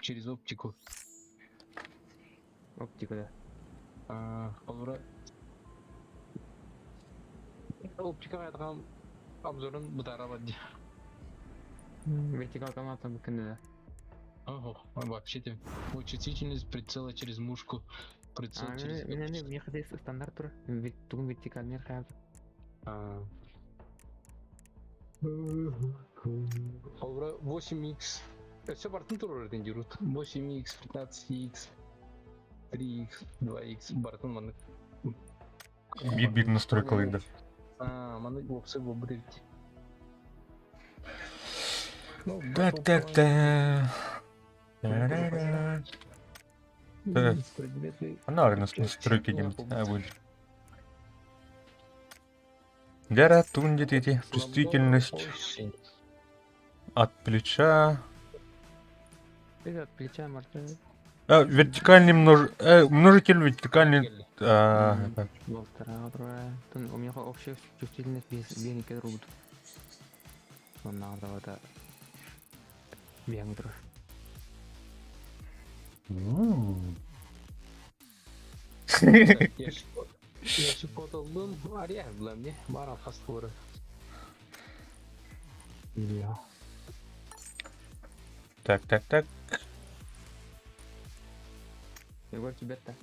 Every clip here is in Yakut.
Через оптику. Оптика да. А, Холобура оптикаҕа ятаҕам обзорун бытаарабат дии. Вертикалка матан кэннэ да. Ого, вообще ты. Чувствительность прицела через мушку. Прицел А, через... мен аны миэхэ стандарт тур. Тугун вертикальный хайа. А. Холобура 8x. Все бартын турар этин дирут. 8x, 15x, 3x, 2x бартын маннык. Биир-биир настройкалыыр. А, маннык уопсай буолбут эбит. Ну, Та-та-та. Та-ра-ра. Так. Предметы Ана настройки диэн будет. Гера тундит эти чувствительность от плеча. От плеча Мартын. А, вертикальный множитель вертикальный. А, так. У меня общая чувствительность без беники рубут. Он надо это венгр. Ящик Ария, мне бара хастуры. Так, так, так. Егор тебе-то.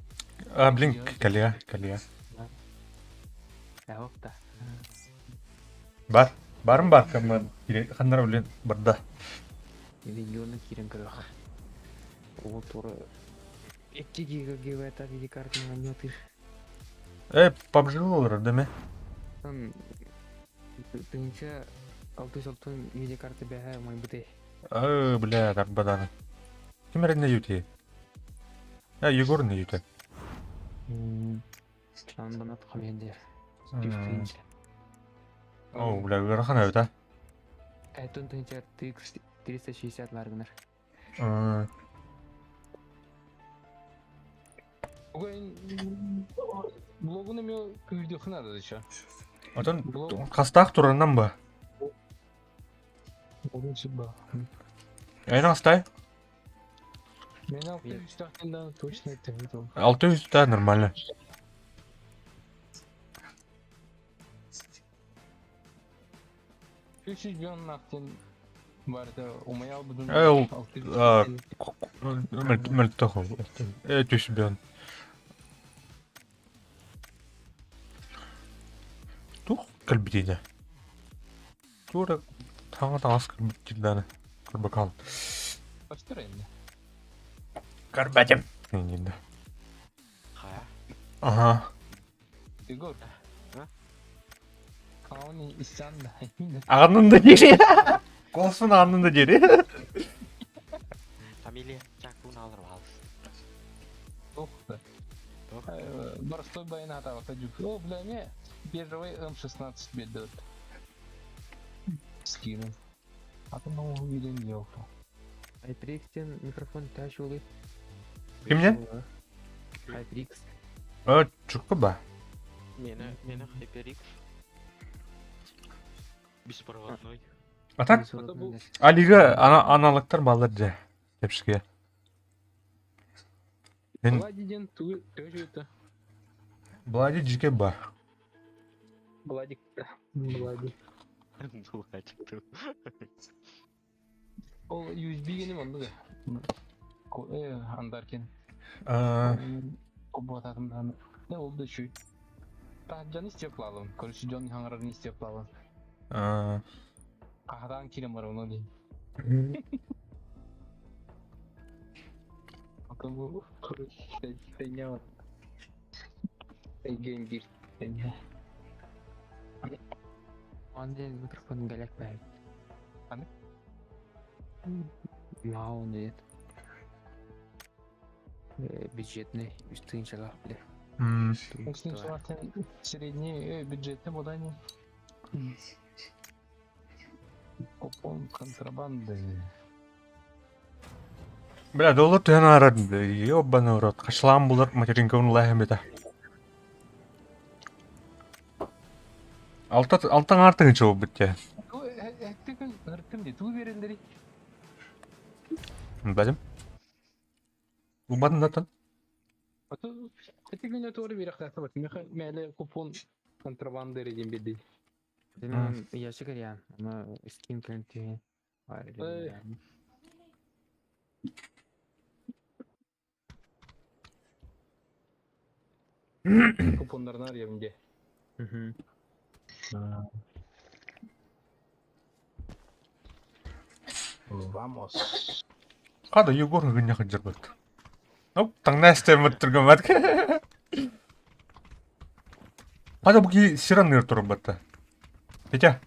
А, блин, калия, калия. Да. Бар, барым бар, ханнар блин, барда. Видеоны кирен көрөх. Ол туры 2 гигабайта видеокартаны ойнотыр. PUBG олар, да ме? Там тыгынча 606 видеокарта бэһэ май быты. А, бля, тарбадан. Ким эрэ юти? А, Егор не юти. Андамат хамендер. О, бля, ыарахан эбит, а. Этон тыгынча TX 360 ларгынар. Блогун эме күйдөхүн надо еще. Отон хастаах тураннан ба? Блогун ба. Айна хастай? Мен 600 точно это видел. 600 да, нормально. 300 миллион нахтен барда умаял будун. Эл, мөлтөх ол. Түс бен. Тух кэлбитине. Тура таҥа таҥас кэлбит даны. Көрбөкал. Построим. Көрбөтүм. Инде. Ага. Егор. А он и сам да. Ағынын да дери. Колсун ағынын да дери. Фамилия Чакун алыр балыс. Ох да. Простой байната вот О, бля, не. Бежевый М16 бедет. Скину. А то нового видео не делал. HyperX микрофон тащулы. Кимне? HyperX. А, чукка ба. Мені, мені HyperX. Беспроводной. А так, Алига ана аналогтар балдар же. Тепшке. Мен Владиден, ты тоже это. Влади жике ба. Владик. Владик. Владик тут. Ол USB генем онда да. Андаркен. Кобататым Да, ол да чүй. Та жан истеп лалым. Короче, жон хаңрарын истеп лалым. Кахадан кирем бар оны ди. Потом бу короче, теня. Эйген бир теня. Онда микрофон галак бай. Аны? Мау нет. Бюджетный, үстүн бля. Средний бюджетный бодани. Купон контрабанды. Бля, доллар түһэн аарар, ёбаный в рот. Хашлаан булар материнкабын улааһын бita. Алта алтан артыгын чоу битте. Ту эттеген ыркым ди, ту берендери. Бәдим. Убаннатан. Ити күнэ туора биэрэхтээхтэ Миха мээлэ купон контрабанда эрэ диэн биэрди. Мен ящик я, она скин кэлэн Купоннарын арыйабын дии. Vamos. Хада Егор гынньа сылдьарбыт. Оп, таҥнаастааммыт тургаммат. Хада бу киһи сир анныгар турбатта. Петя,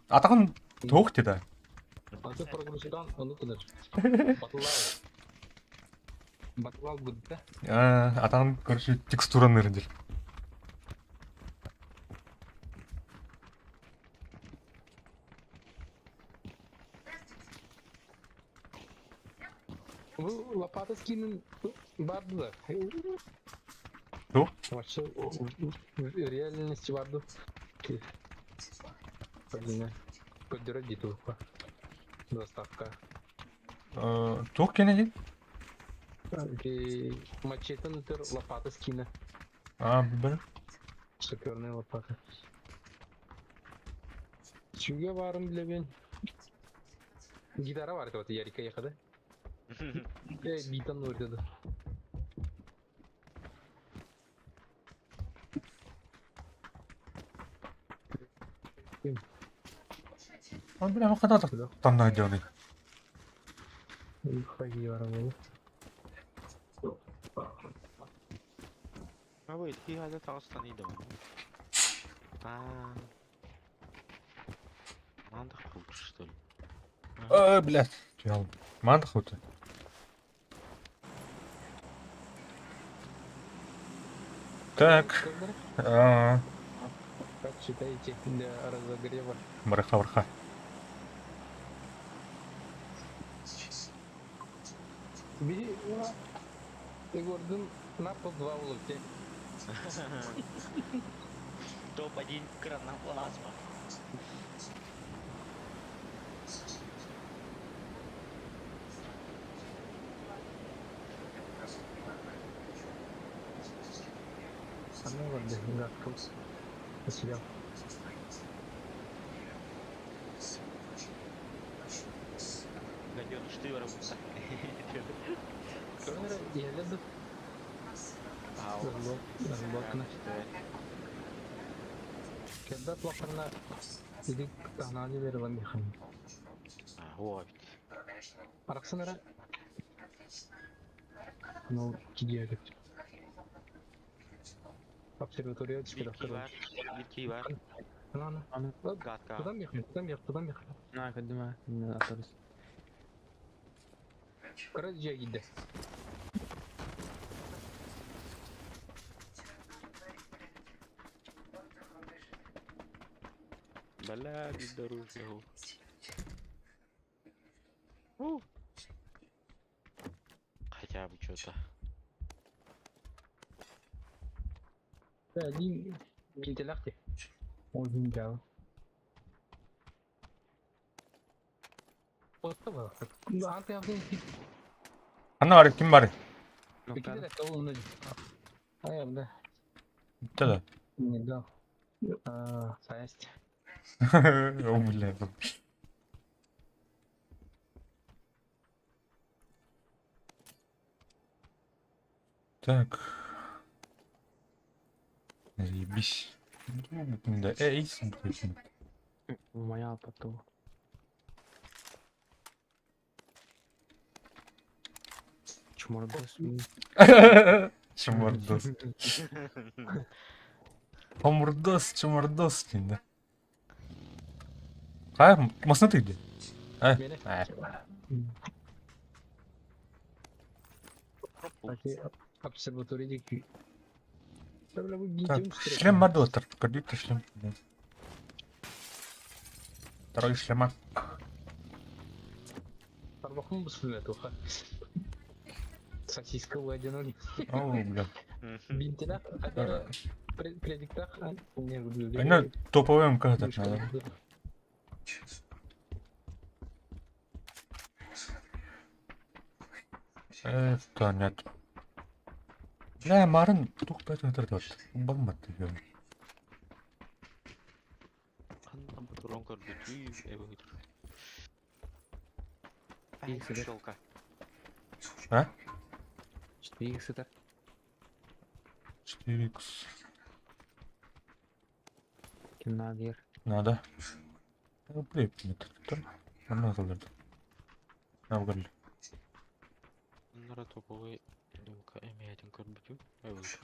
атаҕын туох диэтэ? Аты прогруздан ону гынар. Батыллал. Батыллал будда. Атаҕын короче текстуранныыр диир. Бу лопата скинин барды да. Туох? Вообще реальности барды. Блин, көрдөрөр дии туохха. Доставка. Туох кэнэ диэн? Мачетын өтөр лопата скина. Аа, билбэтим. Саперная лопата. Сүүгэ баарын билэбин. Гитара бар это Ярика ехады. Э, битан өртеді. А, бля, хата там найдёный. А wait, he has a thousand either. А. Надо хуже, что ли? А, блядь. Чел. Манда хута. Так. А, Как считаете, для разогрева? Барха, барха. Бери, Егордун на по два улыбки. Топ-1 кроноплазма. Она вот гадко посидел. Гаденыш ты работа. Я леду. Разработка. Когда плохо Иди таһнааны берилэн диэхин. Вот. Арахсан эрэ. Ну, кидиэбит. Обсерватория Бирки бар, бирки бар. Ана. Гадка. Туда мехни, туда мех, туда мех. На, кадыма, атарыс. Кыра дьиэ киирдэ. Бля, бездорожье. Хотя бы что-то. Один вентилятор. Он вентилятор. Ханна баар, ким баар? Да. Не дал. Састь. О, бля. Так. Заебись. Да, эй, Моя потом. Чмордос. Чмордос. Помурдос, чмордос, да. А, масна ты где? А, Обсерватория. Так, шлем модулятор, кредит шлем. Второй шлема. Тарбахун бусулетуха. Сосиска владена. О, бля. Бинтелах, предиктах, не Она топовая МК так надо. Это нет. Бля, марын тух бэт Балмат деген. Ханна патрон көрбүтүй эбит. Икс сытар. Щелка. А? 4 сытар. 4х. Ким надо Надо. Блин, Манна сылдырды. Навгал. Нара топовый думка эмиэтин көрбүтүм эбит.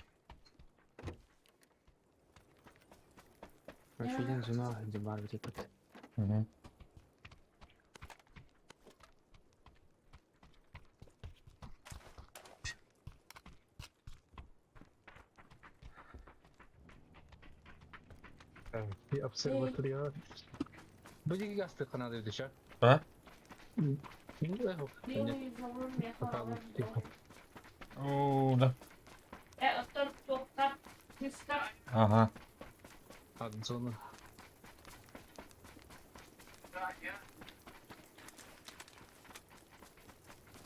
Вообще один зона, где бар где тут. Угу. И обсерватория. Бу диги гасты канады дича. А? О, да. Ага. От зоны.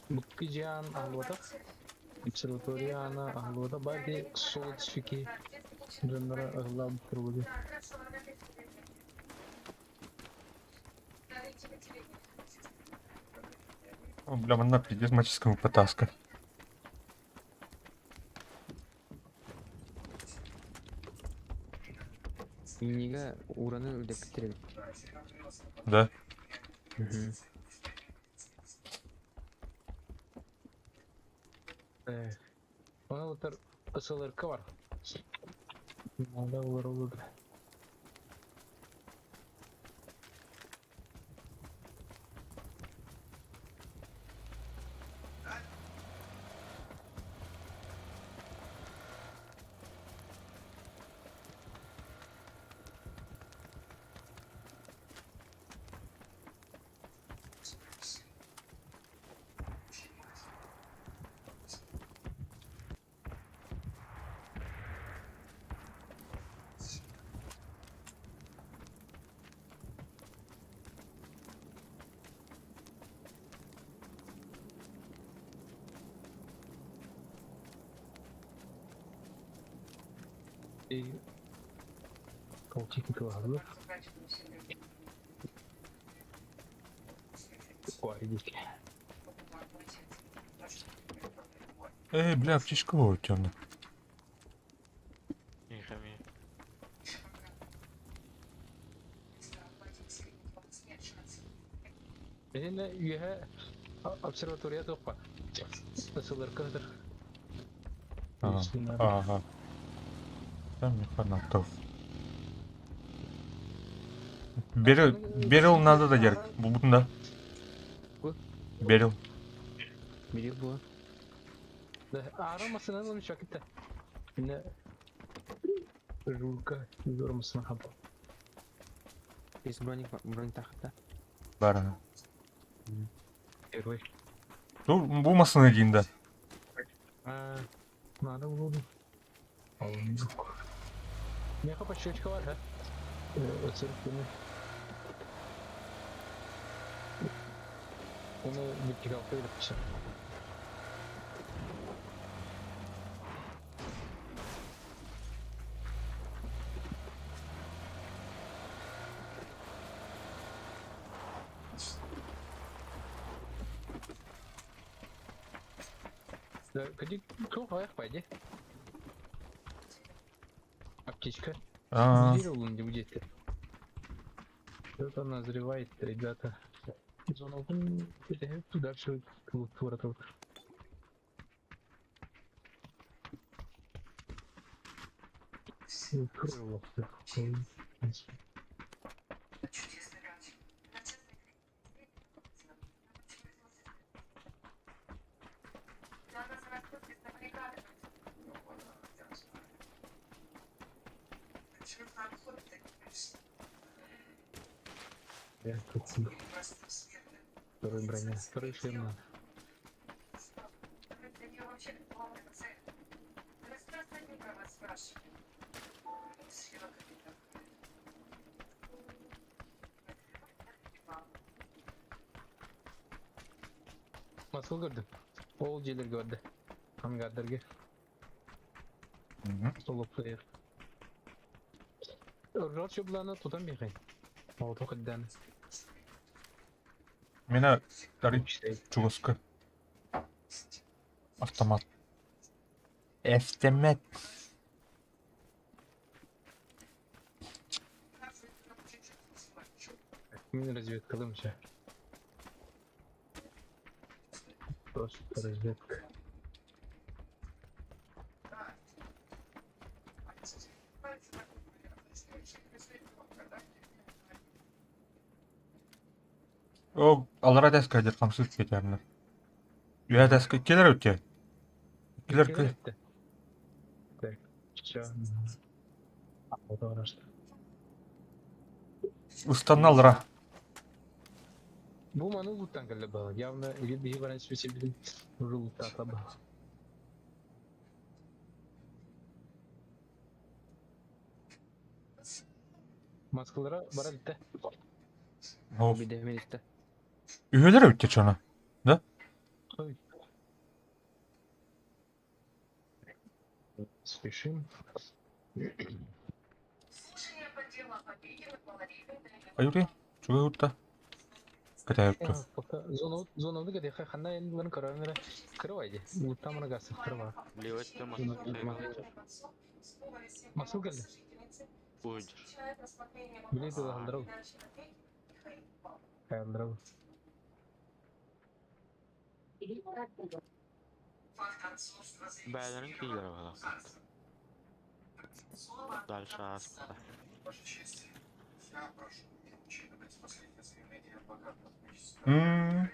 Буккижан ахлота. Обсерваторияна ахлота бади солодшики. Донора ахлаб турбуди. О, бля, манна пиздец магическому потаска. Минига ураны үлдеп битиребит. Да. Мгм. Она вот СЛРК бар. Надо было. И Полтики ладно. Ой, идите. Эй, бля, аптечка вот темно. Нихами. Мене үйе обсерватория тоқпа. СЛРК-дыр. Ага. Ага. Там не фанатов. Берил, берил надо да дерг. Бу да. Берил. Берил было. Да, арамасынан оны чакытта. Мене Жулка зормасына хапа. Есть броник, бронь тахта. Бар. Первый. Бу бу масына дейін да. А, надо было. Меха пощечка бар, ha? Өсіріп Оны вертикал қойып Да, где кто аяқ пойди? Аптечка. А, Дерево не будет. Что-то назревает, ребята. Зона дальше вот. Я тут Второй броня. Второй шлем надо. Масыл көрдүм. Ол жерлерге барды. Ангардарга. Solo player. Рот шобланы тутан биһин. Ото кыддан. Мина дари чугаска. Автомат. Автомат. Мин разведкалым чэ. Просто разведка. О, аллара тэскэ дьэр хамсыыр киэтэрнэр. Үөһэ тэскэ кэлэр үтэ. Кэлэр Кэлэр этте. Так, все. Ыстанна аллара. Бу маны луттан кэллэ баҕа. Явно или биһи баран специалитин уже луттаата баҕа. Маскалара бара битте. Ол Бидэһимин истэ. үһүөлэр эбит чоно. Да? Ой. Спешим. Айури, чугай утта. Кэтэһэпту. Зона зонаны кэтэхэ ханна энларын көрөҥөрө кырабай ди. Луттамына гасы кыраба. Левый өттө Масыл кэллэ. Уйдер. Билет алдарау. Алдарау. Бээлэрин киилэрэ балаппыт. Дальше ааспыта. М.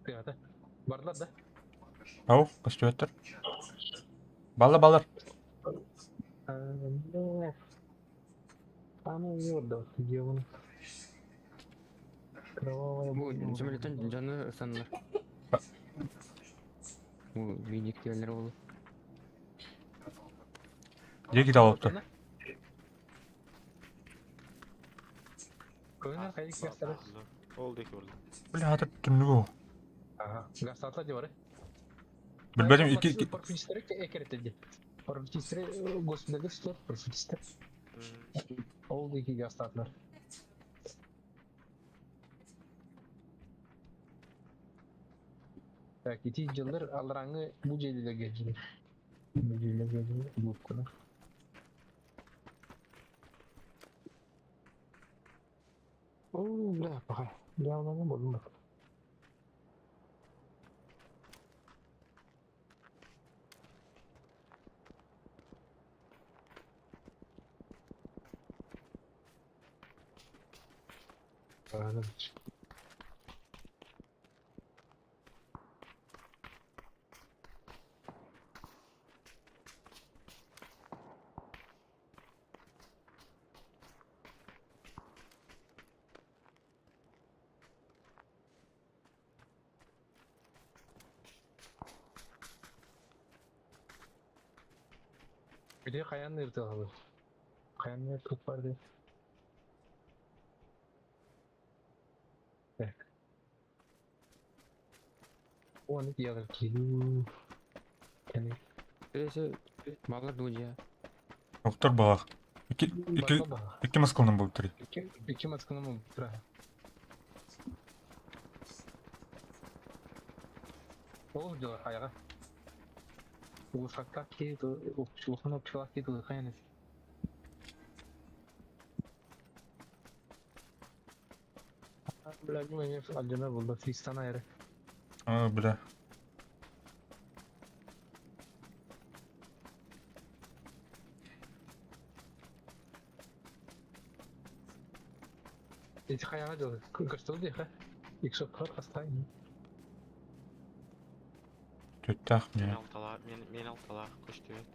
Тыата. Бардылар да? Ау, көстүбэттэр. Балла балар. Аны yordu diyor Кровавая Бу самолеттан дьону ыстаннылар. Бу видик диэллэр ол. Дьэ киһи алыптар. Көөнөр хайык гастары. Ол диэки барда. Бля, хата түннүгү. Ага. Гастата диyor. Билбэтим икки Парфюмистеры экеретеди. Парфюмистеры госпитальга түстөр, парфюмистер. Ол диэки гастатылар. Так, ити дьыллар аллараңы бу дьиэлэргэ дьиэ. Бу дьиэлэргэ дьиэ буккуна. Оо, бля, паха. Явно болдум. Били хайаан ыртыалабыт? Хайаан тук барды? Так. Оны диялар килу. Кени. Өсө балар дуу дьиэ. Доктор балах. Икки икки икки маскалынан буолтар. Икки икки маскалынан буолтар. Ол дьыла хайаҕа. Улусакка киһи улахан общалаах киһи тылыхайан Бля, бу эмиэ алдьанар буолла, Тристан айары. А, бля. Ити хайаҕа дылы, көстөл диэхэ. Иксоппар хастаан. Түттээх Мен мне. алталаах, мен, мен алталаах көстүбэт.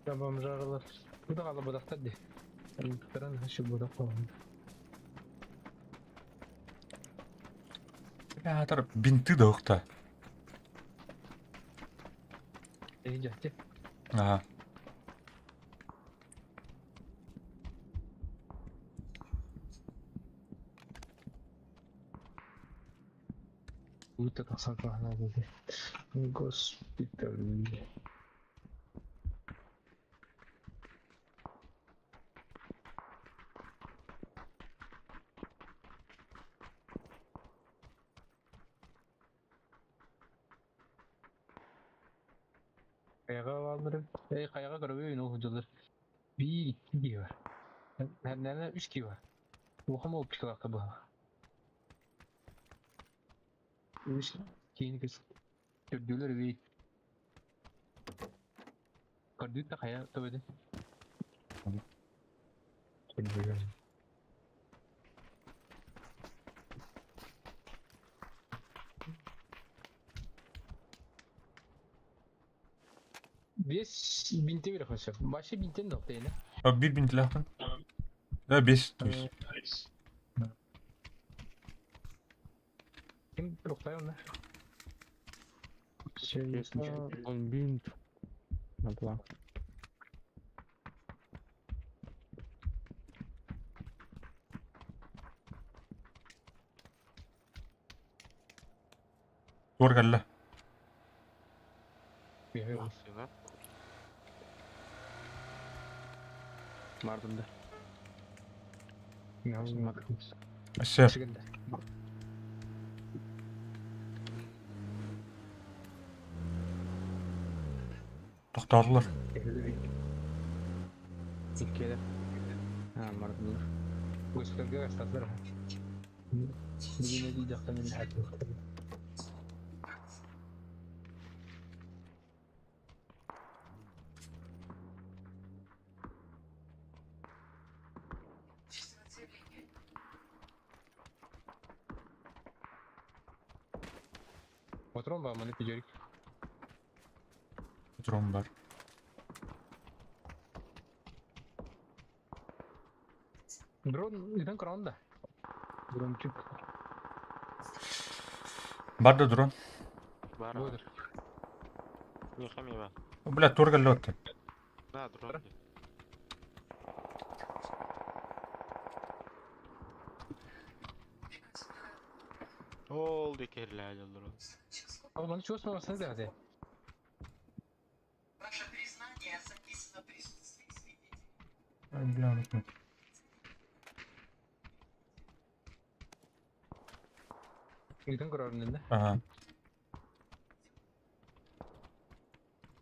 Бомжаралар. Бу да будахтар ди. Таран хашы будах болан. Бля, хатар бинты да укта. Эй, жати. Ага. Үүтэ тахсан хаһан Госпиталь. Хайаҕа бааллар. Эй, хайаҕа көрөбүн ол сылдьаллар. Биир, икки киһи бар. Наверное, үс киһи бар. Улахан оптикалаахтар быһа. Үс киһини көс көрдүүлэр үгүй. Көрдүүт да хайа төбөтүн. Көрдүүлэр. Биэс бинти бере сөп. Вообще бинтен да тейне. А биир бинтилээхпин. Да, бес, то есть. Ким рухтай онна? Он бинт. Абла. Туор кэллэ. Массыына. Бардым да. Сөп. Тохтоотулар. Иккиэлэр. Аа, бардылар. Госпитальга астатылар. Бүгүн эдии дьахтан Патрон бар маны пятерик. Патрон бар. Дрон иден кран да. Дрончик. Бар да дрон. Бар. Бодр. Миэхэ эмиэ баар. Бля, туор кэллэ оттон. Да, дрон диэн. Ол диэки иһиллээ дрон. А маны чего смогла да. Ваше признание записано в присутствии свидетелей. Ай, бля, unutma. Иден кран да. Ага.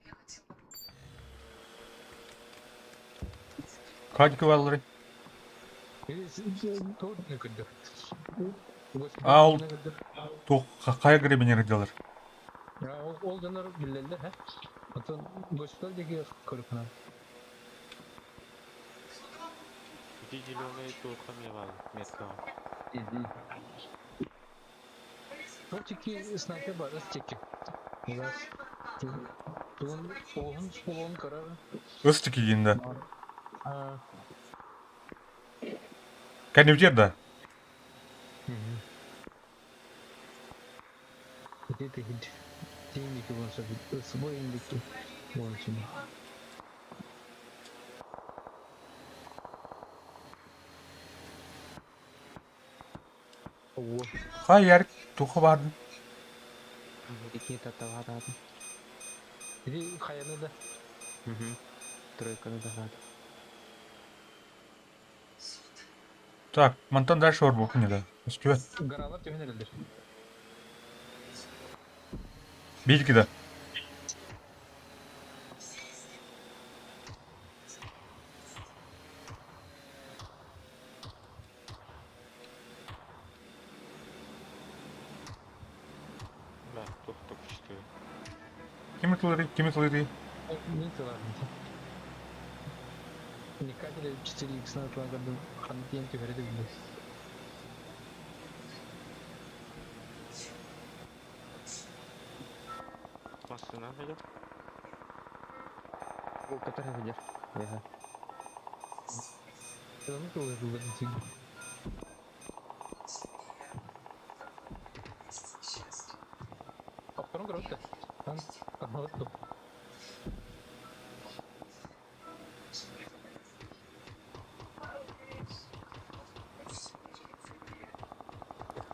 Я хотела бы Хадики баалларый. Тоже көрдө. А, ол- Туох хайа гребенер делар. Ол дьоннор билэллэр, һэ? Оттон госпиталь диэки көрүкүнэн. Ити зеленый туохха эмиэ баар меткаҕа. Ол тики снайпер бар, ыс тики. Тугун оһун олоҕун көрөр. Ыс тикигин да. А, Кэннибитигэр да. Ити тихит. Тииндики болса ыс индики болсун. Ого. Хай ярик туохха баардын. Икки татаватаатын. Ити хайаны да. Угу. Тройканы да. Так, мантан дальше бар буолбукун да. Өстүбэт. Гаралар түһэн эрэллэр. Биир да. Да, туох да көстүбэт. Ким ытылырый? Ким ытылырый? Мин тыларым. Никателе 4x на тлагадым хантиен түһэрэ билбэт. Массыына сылдьар. Ол көтөр сылдьар. Эһэ. Оны тылы тылы тиги. счастье. Охторон көрөттө. Ан тамалатту.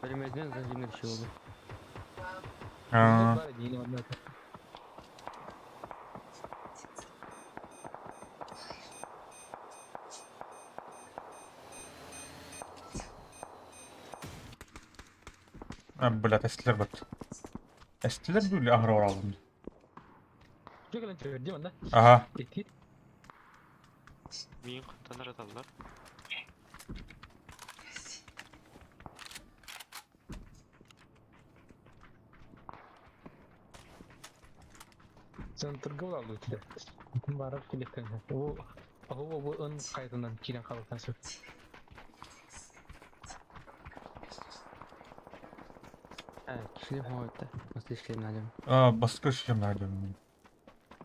Пулеметинэн зажимнер чего. Аа. Баар дии манна. Блядь, эстилэр бат. Эстилэр дуу или аһара ораллым. Дьэ кэлэн түһэрдим манна. Аха. Итит. Миин хантан араталлар. Центрга булаллы үтүлэр. Барар килектен. О, о, бу ын кайтынан кирен калыктан сөп. Шлем хойтта. После шлем надем. А, баска шлем надем.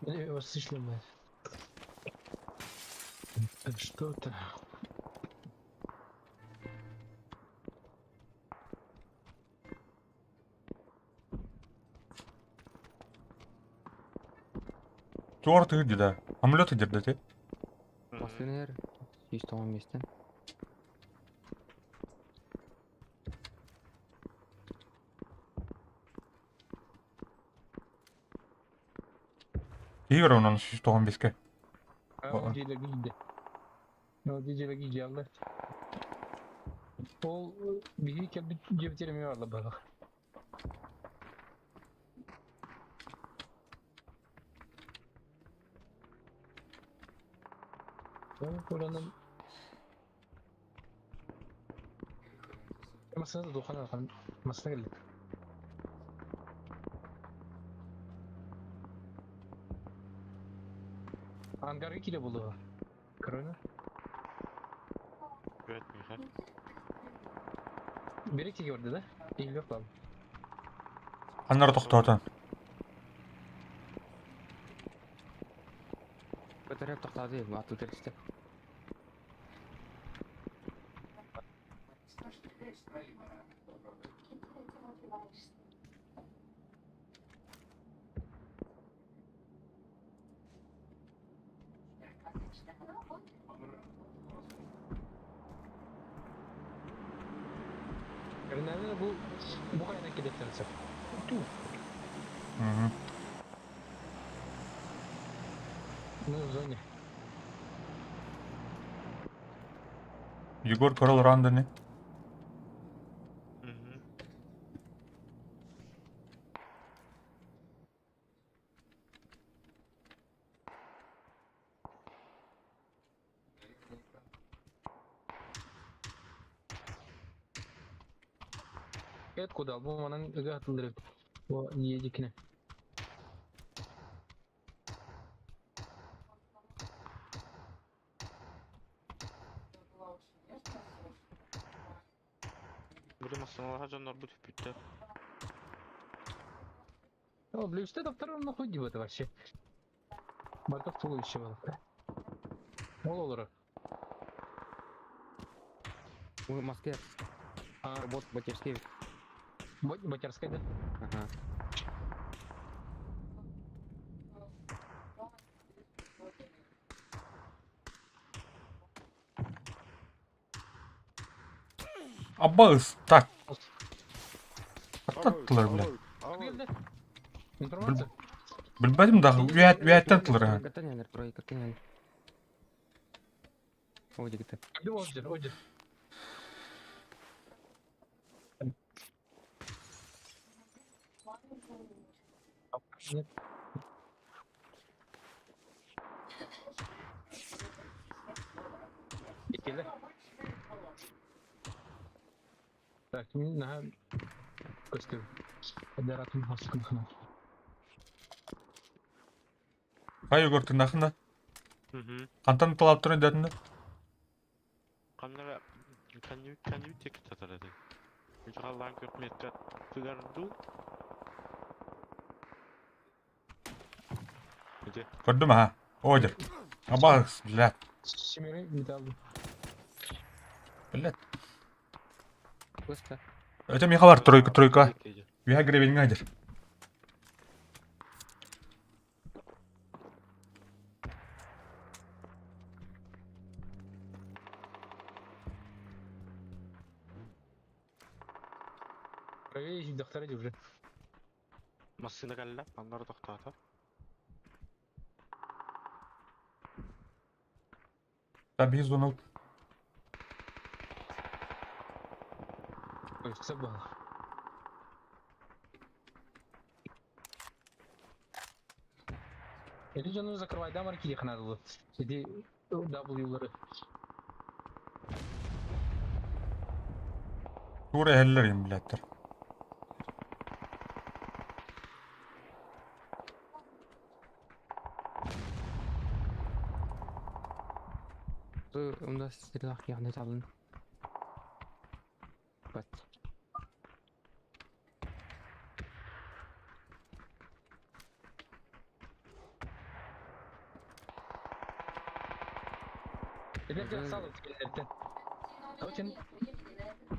Вас шлем. Что это? Туор тыгы да. Амлет идер да те. После 195-тен. Игорь онон 195-ке. О, диджейлер О, диджейлер гиди Ол биһи кэлбит дьиэбитигэр эмиэ барла быһалаах. Ол куранын Масына да духан алхан масына келди. Ангарга киле болду. Корона. Привет, Михаил. Бери киге барды да? Ийлеп калды. Аннары тоқтоотон. Көтөрөп тоқтады, ату терсте. Көрүнәне бу бу кайна килеп. Мгм. Ну, в зоне. Егор Корол ранданы. Угу. Evet куда бу манан ыга атылдырып. Бу едикне. Блин, основного жанр будет впитать. О, блин, что это втором нахуй это вообще? Бартов туловище было. Ол олора. В Москве. А, Работа Батерский. Батярская, да? Ага. Абба так. Аттаттылар, бля. Келди. Информация. Билбедим дагы, уят уяттан тылар. Тройка тенер, тройка тенер. О, дигите. Келди ожер, ожер. Нет. Келди. Так, на көстү. Даратын хаскын. Хай Егор тынахында. Угу. Кантан талап турун дедин. Каннара каню тек татарады. Жаллан көкметке тыгарду. Где? Көрдүм ha. Одер. Абба, бля. Семеры металл. Бля. Быстро. Это миха бар тройка, тройка. Уя гребень гадер. Проверить доктора уже. Массыына кэллэ, манна эрэ тохтоото. Да биир зона Өссө буолла. Эти дьону закрывайдаамар киһиэхэ наадалыы. Ити W-лары. Тура иһэллэр им блядтар. Онда стрелах яғни табылын. Бат. Эдэр сал кинилэртэн. Очень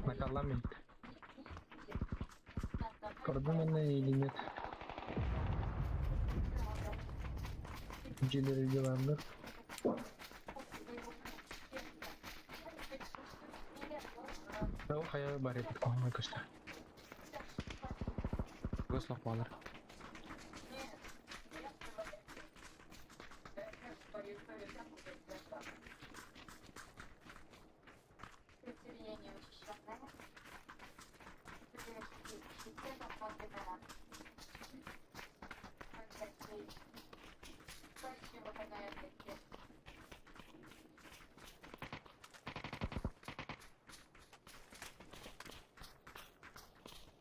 накаллам мен. Продуманно или нет? Дьиэлэри дьалааннар. Ол хайа бар эбит куһаҕан көстөр. Көс лох балар.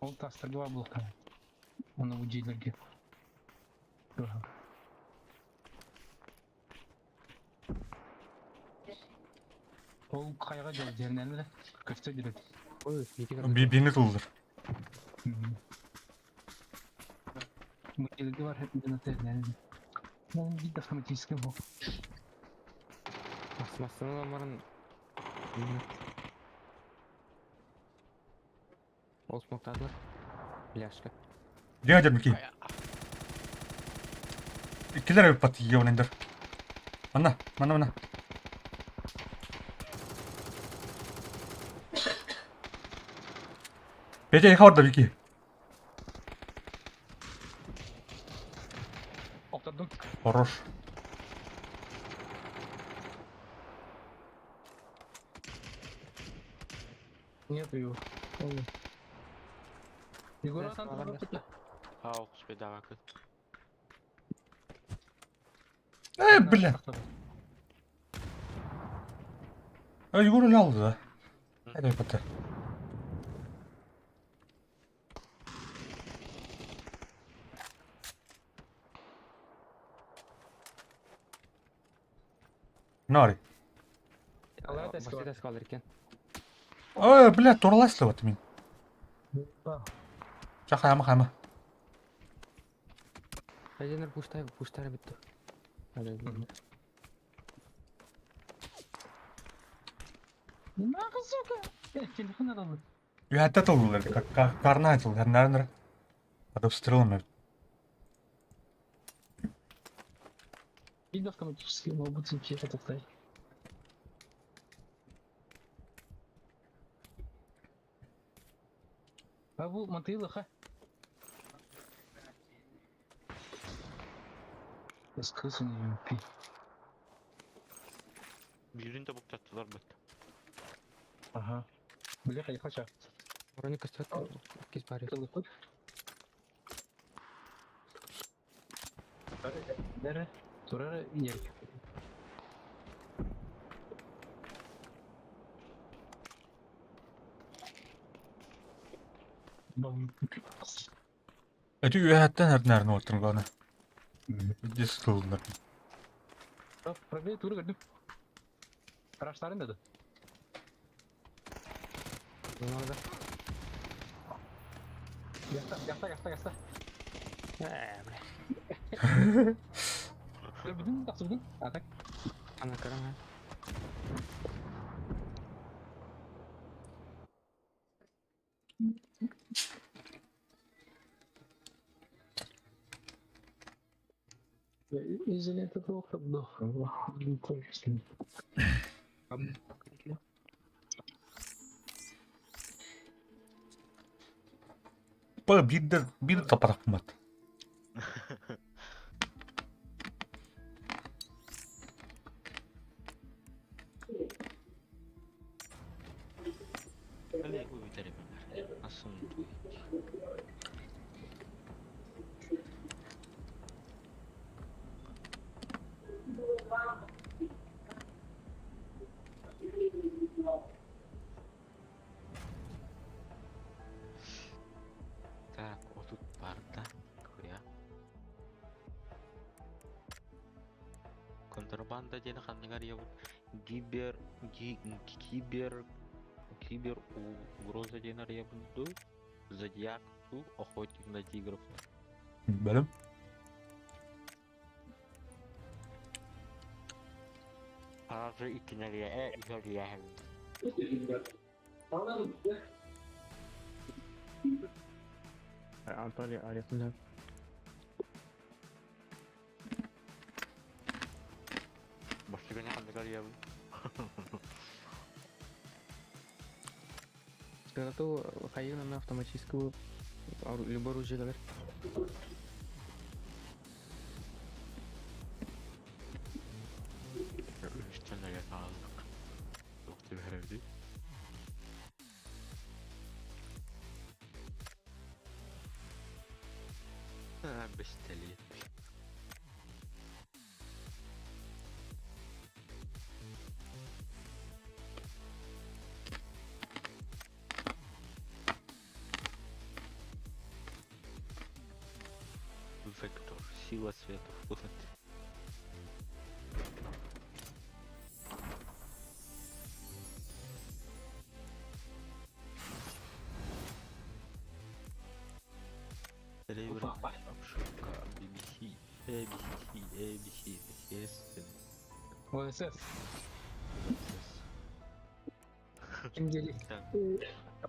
Ол тастарга баар буолуохтаах. Уонна бу дьиэлэргэ. Ол хайаҕа дьол дьэрнэллэр көстө дирэт. Ой, бити Бини тыллар. Бу дьиэлэргэ бар дьонотэрнэллэр. Ол биир автоматический бу. Массыына ламарын Ол смоктаатылар. Пляжка. Дьиҥэ дьэрмики. Иккилэр эбит пат ебанайдар. Манна, манна, манна. Петя, их орда Вики. Охтордум. Хорош. Нет его. Егор Балар Ау, успейдавакын. Э, бля. Э, Егор өлө алды да. Это пата. Нари. Алла Басты тәске алыр екен. Ой, бля, тураласлы мин. Ча хайма хайма. Әденер пуштай, пуштар бітті. Нахуй, сука! Э, телефон надо. Үһәттә тыллар, карна айтыл, нәрнер. Подобстрелами. Видно автоматически могут это тоқтай. А бұл мотылы, ха? Искусственный МП. Биирин да буктаттылар быт. Ага. Бля, хайхача. Броник көстөт кис бар. Дәрі, турары ер. Эти үһәттән нәрнер отырын главное. Дис тыллар. Пробей туры көрдүм. Раштарын деді. Bunlar da. Яста, яста, яста, яста. Э, бля. Бүтүн, тақсы бүтүн. А так. Ана көрөм, ha. Изолента плохо вдох. Па бидер бидер тапарак мат. Так, 30 барда. Хуя. Контрабанда диэн ханныгар ябыт гибер ги, кибер кибер угроза диэн арыйабын дуу? Зодиак ту охотник на тигров. Бэлэм. Аразы иккинэлиэ э үһэлиэһэн. Анталия аресында. Бастыгыня ханныгар ябын. Зато хайын на автоматическую любой оружие говорит. Үстэн хааллык. Туох түбэһэрэбитий? Бэстэлиэт. Вектор. Сила света. Серебряная обшивка BBC, ABC, ABC, S, ОСС. Ким диэри? Так.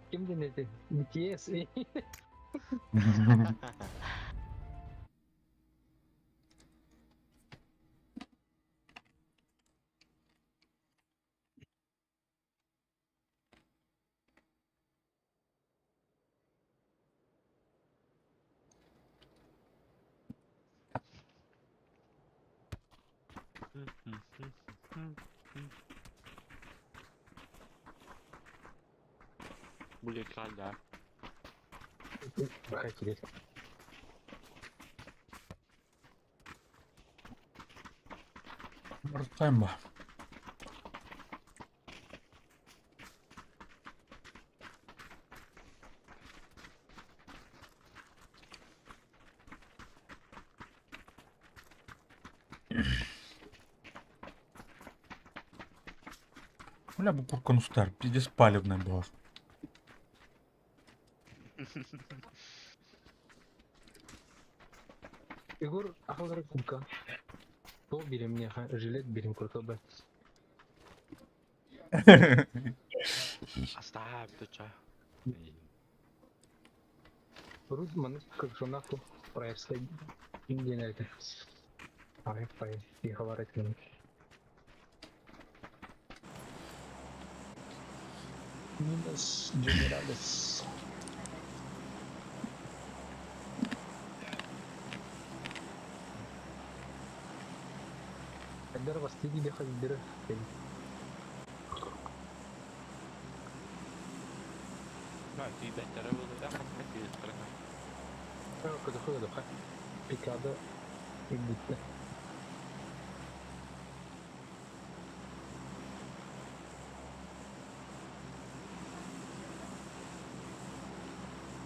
Ким диэн этэ? BTS. Будет да. Хотели. Артема. Бля, бу куртканы устар, пиздец палевная была. Егор ахалар курка. То берем мне жилет берем курка б. Оставь, ты чё? Русь маны капюшонах проекция диэн этэ. Ай пай тиховар этим. Minas Generales. Эдер вастиди де хадидер. Да, ты бәттәрә булды. Да, хәтта Кыды хыды Пикада битте.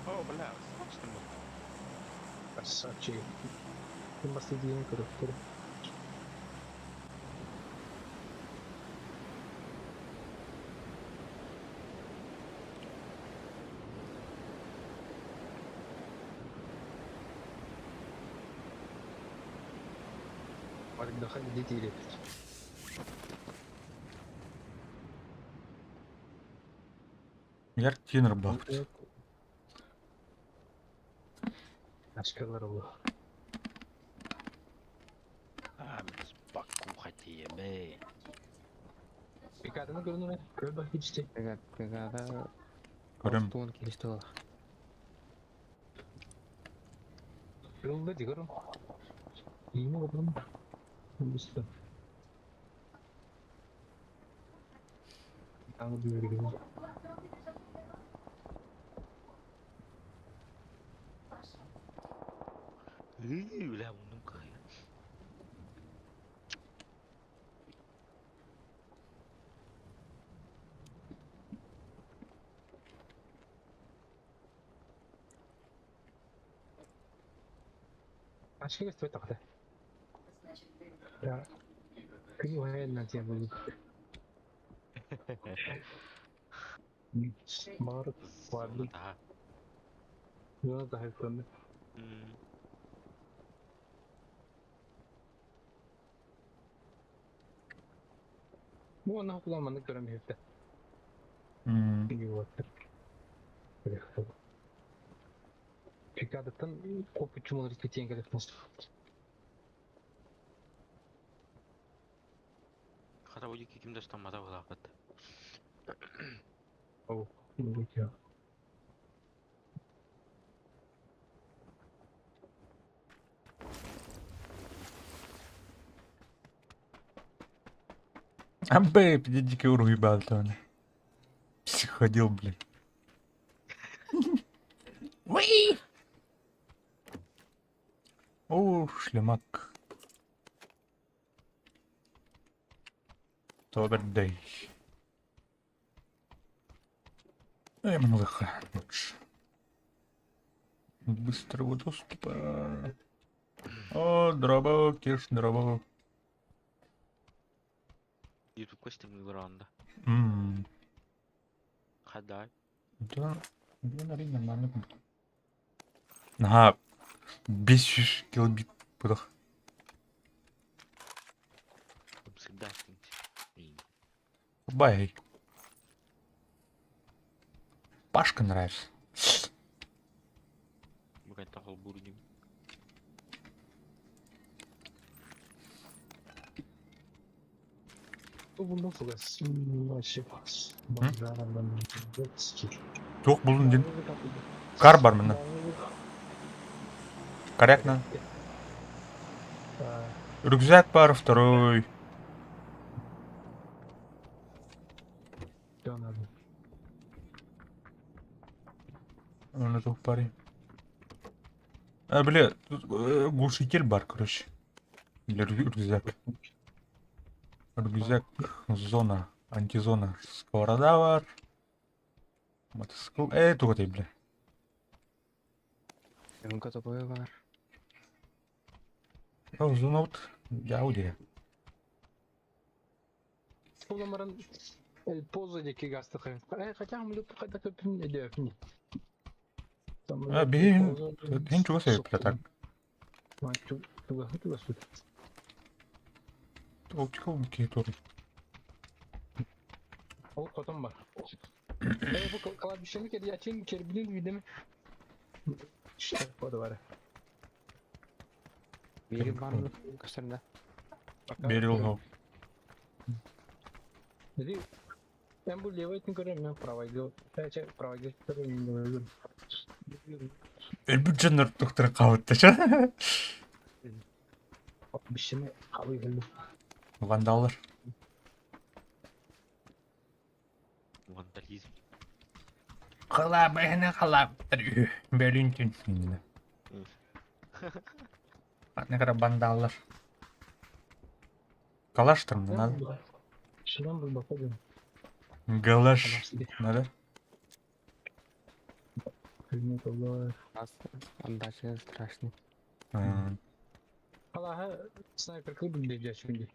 О, бля, страшно было. Красавчик. Бастидиен көрөктөр. Отдыхать дети. Яр тинер бахт. Ашкалар ол. А, баку хотели, бэй. Пикаданы көрүнү көр бак ичти. Пегада Көрөм. Алтуон килисти. Yolda diyorum. İyi mi oğlum? Usta. Anladım. Бля, муннум кыһыйар. Başka gösterme taktı. Ya. Kıyı hayal diye bulduk. Bağırıp vardı. Daha. Buna da hayıflandı. Bu anı kullanmadık göremiyordu. Пикадаттан копучумун рикетиэн кэлэппин. Хата бу дики ким да ыстаммата быһыылаахпыт. Оо, Амбэ, дикий уруебал он. Психодил, блин. Уи! О, шлемак. Добрый. Эй, малыха, лучше. Быстрого доступа. О, дробок, киш, дробок. Ютубка стримилар анда. Ммм. Хадай. Да, нормально. Ага, 500 килобит пытах. Всегда Бай. Пашка нравится. Бүгін холбур дим. Туох булун дин. Кар бар мына. Корректно. Рюкзак бар, второй. Он это парень. А, бля, тут глушитель бар, короче. Или рюкзак. Рюкзак, зона, антизона. Сковорода бар. Мотоцикл. Эй, тугай, бля. МК бар. О, зона вот. Я уде. Оламаран поза диэки гастыхы. Хотя мы хотя бы А, бин, хин чуга себе, бля, так. Оптика кейтор. Ол хотон бар. Бу кладбищени кериячин кербинин видеме. Что бар. Бири бар көстөрдө. Берил го. Мен бу левый көрөм, мен правый правый көрөм. Элбүт жаннар доктор кабытта ча. Бишеме кабый келди. Вандаллар. Вандализм. Кала бэхне кала. Бөлүн түн. Не кара вандаллар. Калаш там надо. Шынан бул бакы. Галаш. Надо. Отдача страшный. Алаха снайпер клуб деп жашынды.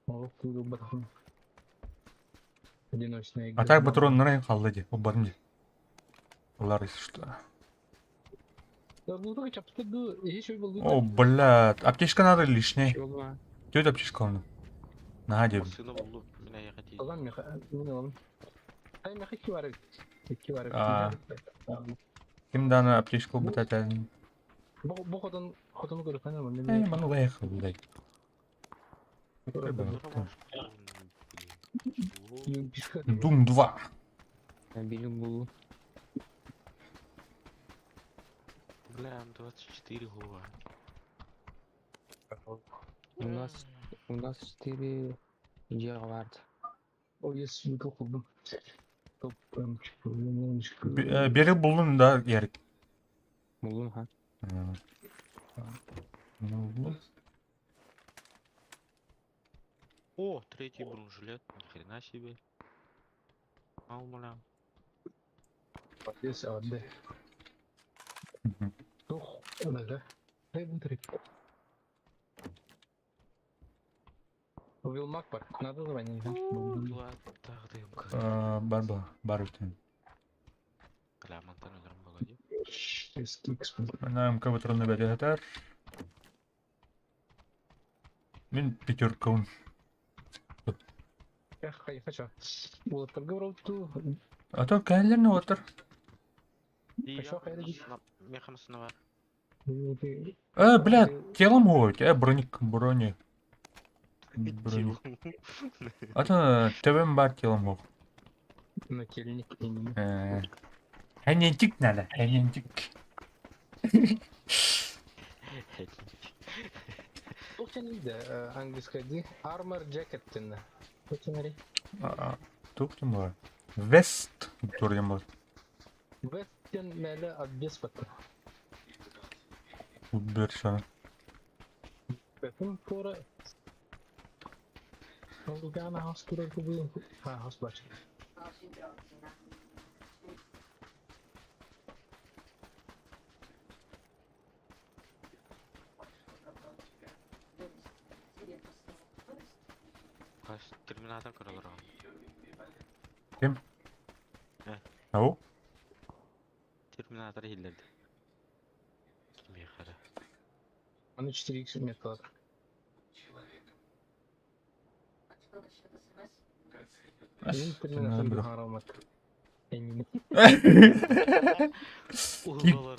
Ол клуб батхын. Одиночная игра. А так патрон нырай қалды де. Ол барым де. Олар если что. О, блядь. Аптечка надо лишняя. Чего? Тетя аптечка он. На, де. Сына болду. Мен аяға тиді. Алам меха, мен алам. Ай меха ики бар. Ики бар. Ким даны аптечка бутатан. Бу бу хотон хотону көрөп кана Эй, ману лайх, блядь. Doom 2. Били булу. Бля, 24 гола. У нас 4 дьиэҕэ баар. Ой, я сука булдум. Бери буллун да Ярик. Буллум ха. Ну, О, третий бронежилет, ни хрена себе. Ау, бля. Молодец, алды. Тух, да. Вилмак бар, надо звонить, да? Бар бар, бар үтен. Бля, мантан өлөрөн буолуо дии. На МК патроны бэриһэтэр. Мин пятеркабын. Эх, хочу. Уолаттарга барабыт А то кэллэр отыр. Меха массыына бар. Э, бля, телом ходит. Э, броник, брони. Броник. А то төбөм бар телом хох. Нательник. Э. Хэнентик надо, хэнентик. Туох да английская ди Armor Jacket тенна. Туох Туох тем бар. Вест турьям бар. Вест тен мэлэ обвес бат. Убершана. Бэтин кора. Лугана хас турар кубы. Ха, хас бач. Терминатор көрөлөр Ким? Ау? Терминатор иһиллэрди. Кимиэхэ эрэ. Аны 4x металл. Мин Терминатор харамат.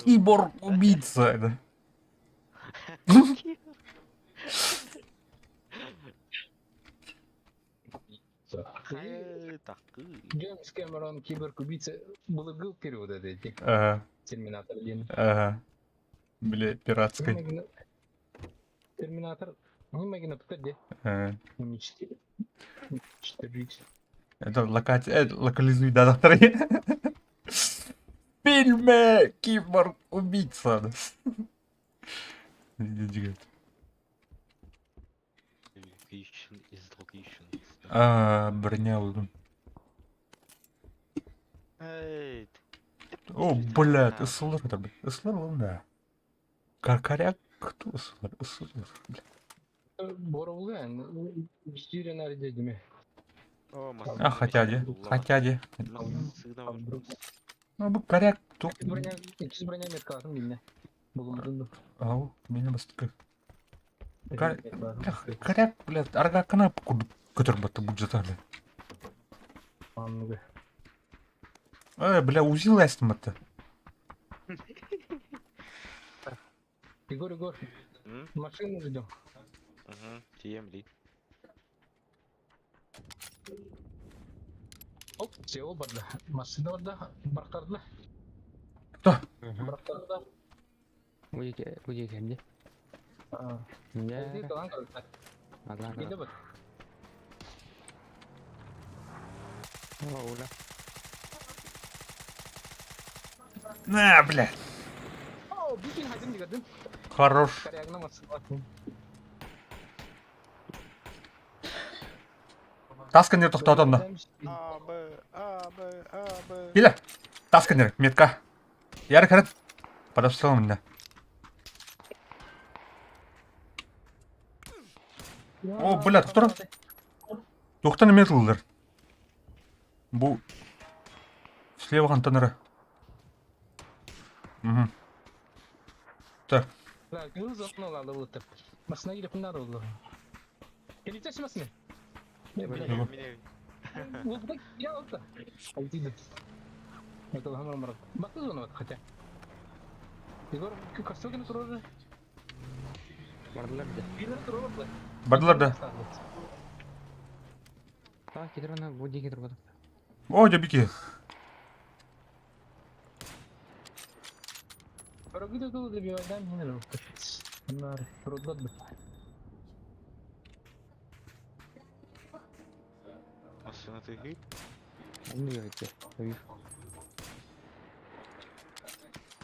Киборг убийца. Джеймс Кэмерон киборг убийца былыргы периода эти. Ага. Терминатор 1. Ага. Бля, пиратской. Терминатор. Не могу напитать, где? Не 4. 4 Это локация, локализуй, да, доктор. В фильме Киборг убийца. Location is location. А, броня булдум. Эй, О, блядь, ысылар это, блядь. Ысылар ол да. Каркаряк кто ысылар? Ысылар, блядь. Боровлы, Жирен дедими. А, хотя де, хотя де. Ну, бу коряк тук. Броня, икки броня меткалатын билне. Булумдун. Ау, меня бастык. Коряк, блядь, арга канап көтөр батты бюджета, блядь. Анныгы. Э, бля, УЗИ ластым это. Егор, Егор, машину ждем. Угу, тиемли. Оп, сел барда. Машина барда, барктарда. Кто? Барктарда. Бу кэлли. А. Дьэ. Талан калта. Адлан. Киде бат. Ола. На, блядь. О, бүтүн хадим дигәдим. Хорош. Корягына машина. Тасканер тоқтатам да. А, Б, А, Б, А, Б. Киле. Тасканер, метка. Ярик харат. Подошел меня. О, блядь, кто? Тухтан метлдер. Бу слева хантанара. Угу. Так. Да, кыз окно алды булды. Машина килеп надо булды. Келите машина. Не, блядь. Вот так я вот. Алды. Это хамар марат. Бакты зона хотя. Егор, костюгин турары. Бардылар да. Билер турары булды. Бардылар да. Так, кетер бу диэки турбатах. О, дебики. Прогида тыл добивайдан хинер Нар, трудно бы. Массыына тыһыы. Онно үөрдэ. Өй.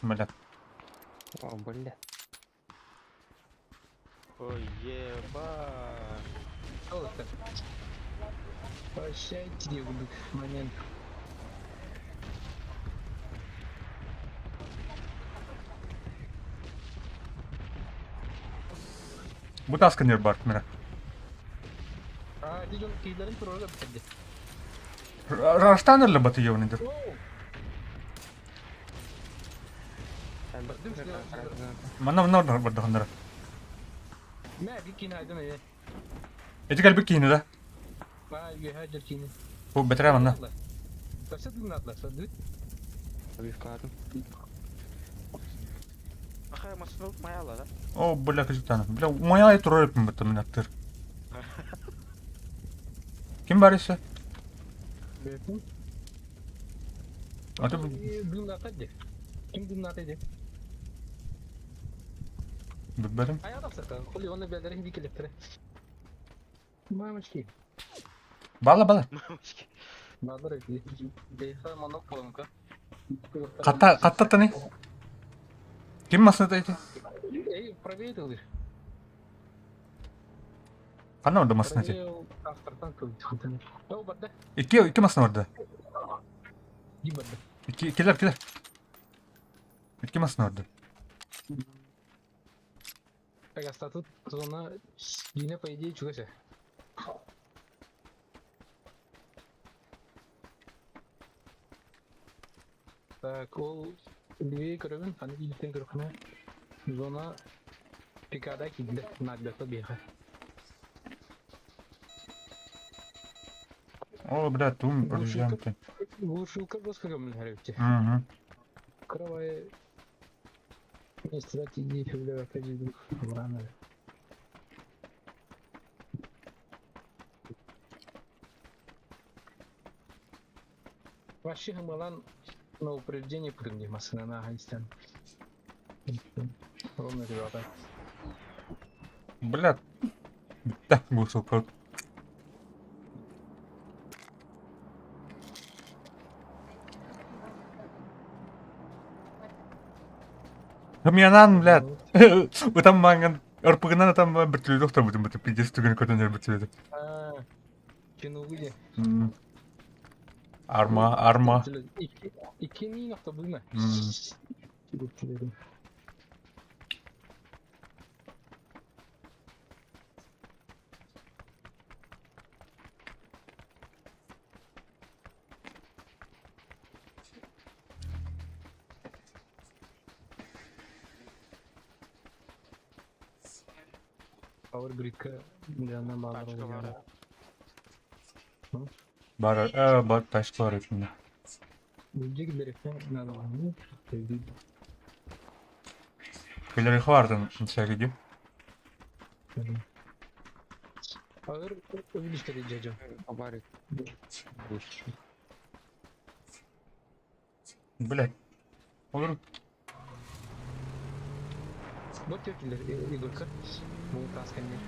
Бля. О, бля. Ой, еба. Золото. Прощайте, момент. Бу таска нер бар мира. А, дидон кийлерин турорга битирди. Раштанерле батыевнидер. Манна манна бардаханнара. Мэ бикин айдын э. Эти кэлбит киһини да? Ма үөһэ дьэр киини. Бу бэтэрээ манна. Тахса дыгнаатла садыт. Вивкатын. Аха, массыына маяла да? О, бля, кызыктана. Бля, моя турар эппин бытта мин аттыр. Ким бар ise? Бэтин. Аты Дыгнаата ди. Ким дыгнаата ди? Биберим. Аяқ тахсата. Хули оны бәлдерин бикелептере. Мамочки. Бала бала. Мамочки. Баалар Бейха манок болымка. Катта катта тани. Ким масына эти? Эй, правее тылыр. Ханна орда масына эти? Автортан кылды. О, барда. Икки икки масына орда. Ди барда. Икки килер килер. Икки масына орда. Так, а статут зона дина по идее чугаса. Так, ол левее көрөбүн, аны илтен көрөхүнэ зона пикада киирдэ, наадбакка биэхэ. О, бля, тум проезжаем ты. Глушилка госкогомун хэрвти. Угу. Кровай месте иди февраля опять рано. Вообще хамалан на упреждение прыгни масына на Афганистан. Ровно ребята. Бля. Так, глушилка. Хамьянан, блядь. Там манган. РПГ там бертүлі доктор бүтін бүтін пиздец түген көтенер бертүлі. Кинугуде. Арма, арма. Икки нохто булма. Power Grid'ка жанынан Тачка бар. Бар, э, бар, тачка бар итинде. Келер бардын иншагиди. Ağır övülüşleri cacım. Абарик. Блядь. Olur. Вот тетелер Игорька. Бу тасканнер.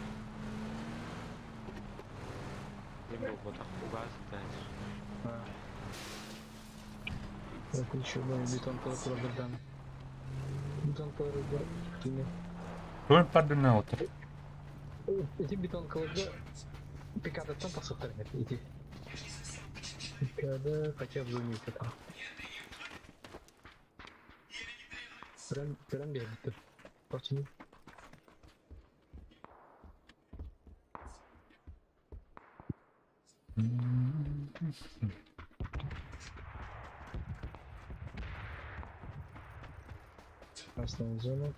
Ким буолбатах угаас да. Включу бетон турардан. Бетон турарда кини. Көр пардын отыр. Эти бетон кылырда пикадаттан тахсыктар эти. Пикада хотя бы заметить там. Прям прям бербиттер. Почему? Красная зона.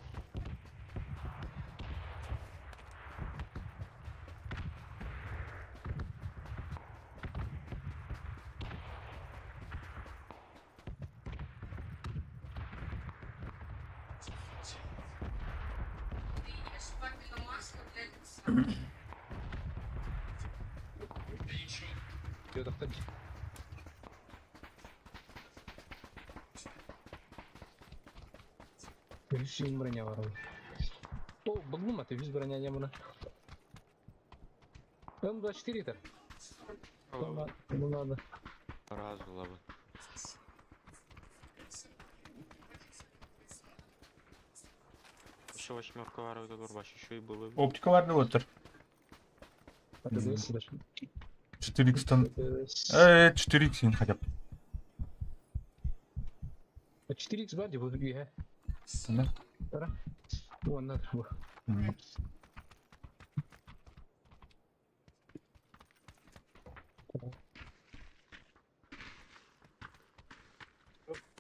Ты ешь папино масло, блядь, сам. Йодахтар. Үс үн броня бар ол. О, булдум аты, үс броня диэн буна. М24 это. Ну надо. Разу лабын. Еще восьмерка варвар горбач, еще и было. Оптика бар деп отыр. АТДС даже. 4x-тан... 4x син хотя бы. 4x бар деп үйе. Да? Уонна.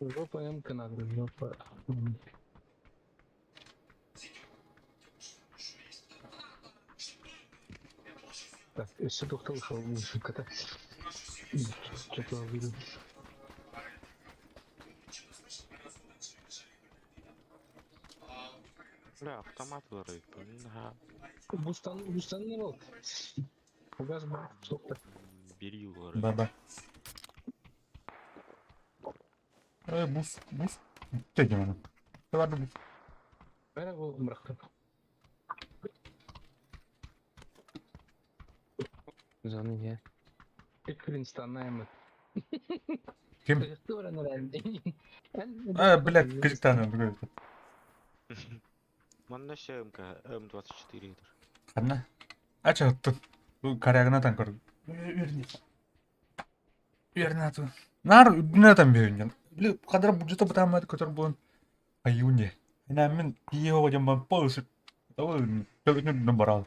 Жопа М-ка надо, жопа. Так, өссө тохтол шката. Что-то выйду. Бля, автомат варвар, ага. Бустан, бустан не был. Угаз был, стоп. Бери варвар. Да-да. Бус, бус. Теги маны. Бар бус. Бәрі бұл мырақты. Зоны не. Эквилинстаннаемы. Ким? Блядь, кызыктан Манна ще МК, М24 это. Ханна. Ача тут. Карягына тан көр. Верни. Верни ату. Нар үдүнө там берген. Били кадыр бюджета бутамат көтөр буун. Аюне. Ина мен тие жаман полсы. Того төлөтүн барал.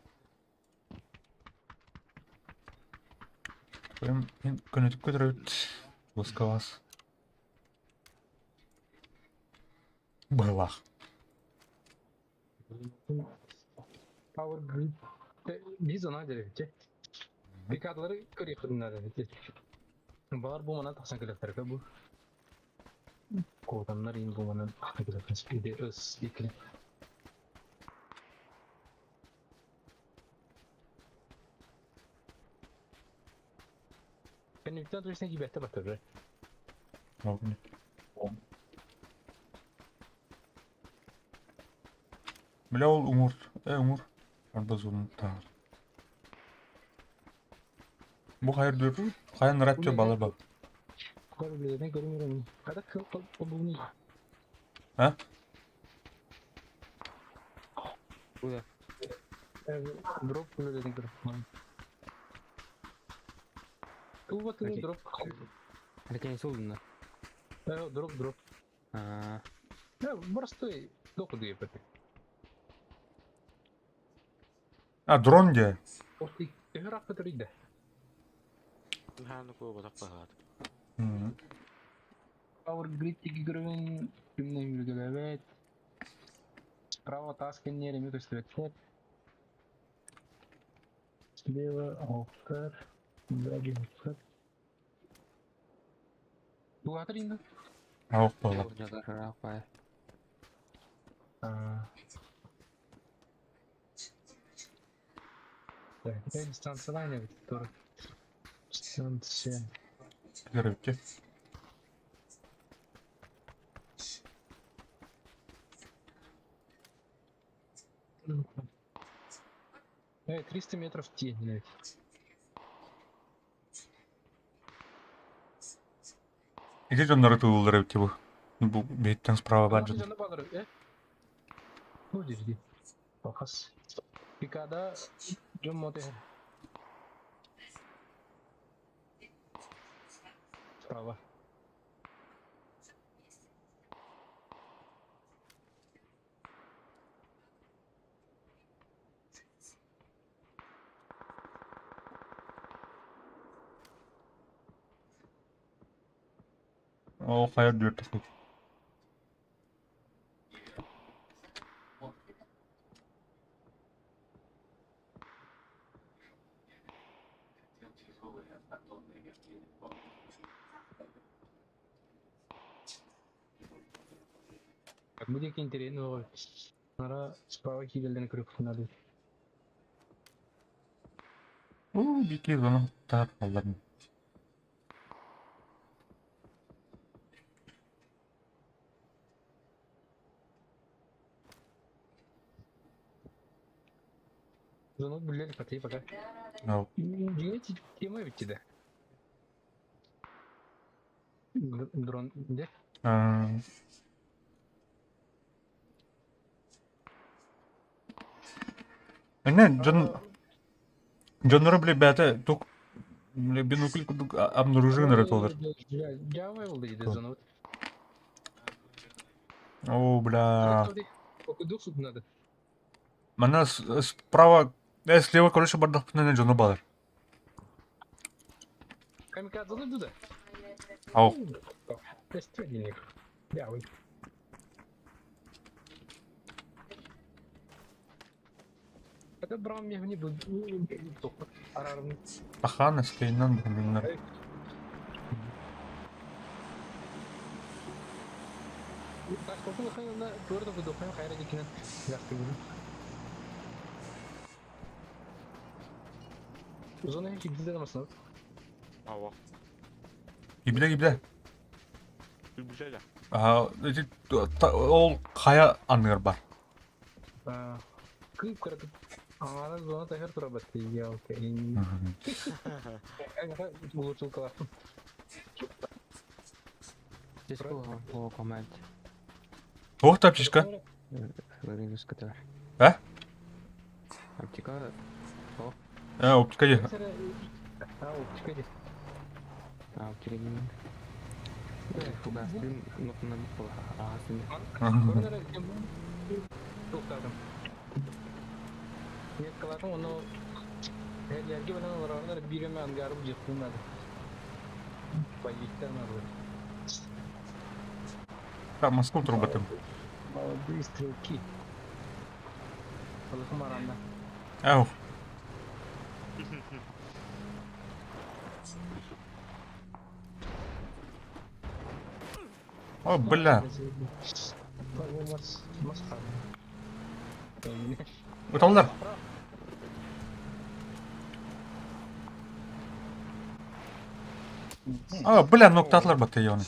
Прям мен көнөтүп көтөрөт. Лоскавас. Былах. Power Grid. Biz ona деревте. Пикадлары көрекхүннары. Бар бу манан тахсан келеттер бу. Кодамнар ин бу манан тахсан келеттер. Иде өс икли. Кенниктен точно гибетте батыры. Бля ол умур. Умур. Арда зон таар. Бу хайыр дүр. Хайын радио бала ба. Көрүлөрүн көрүмөрүн. Када кыл буну. А? Куда? Дроп күлөрүн көрүп. Туу Окей. дроп. Аркан солдун. Дроп дроп. А, Простой доку диэпэт. А, дрон де. Төһөр аппытыр иде. Ха, ну кого так багат. Power Grid тиги көрөбүн күмнен үргөлөбөт. Справа тас кеннер эми көстүбөттер. Слева октар, сзади октар. Дугатыр инде. Ауық бала. жагараак бай. Так, это дистанционное, который дистанция. Көрөптү. 300 метров тень, блядь. Ити дьоннору тууллар эбит бу. Бу бейттен справа бар жон. Жанна балыр, э? Ну, держи. Бахас. Пикада жон моте. Справа. О, хайыр дүр тахыт. Так, будет интересно, Нара справа кидалден көрүп надо. Уу, бики зона таар алларын. Звонок биллэр патый пока. Ау. Дьиҥэ тема эбит да. Дрон де. Эмне дьон дьонноро били бэйэтэ тук били бинокль курдук обнаружение эрэ туолар. Дьаабай болды дейді звонок. О, бля. Окудук суд надо. Манна справа, слева, короче, бардахпына дьоно баар. Камикадзе туда. Ау. Тестирник. Дьаабай. Это брам мне не арарым. Ахана скейнан буханнар. Зона кибден масна. Ава. Гибиле гибиле. Гибиле. Аа, эти ол хайа анныгар бар. Кып кырат. Ана зона тахер турабат ялка. Улучшил. Команд. Ох, таптичка. А? Аптека. А, оптика де. А, оптика де. А, оптика де. Фугастын нотунан аасын. Меткаларым оны Эрге менен олорорунар биреме ангарып жыктынады. Боевиктер надо. Так, Москву турбатым. Молодые стрелки. Алыхым аранда. Ау. О, бля. Уталдар. А, бля, ноктатлар батты оны.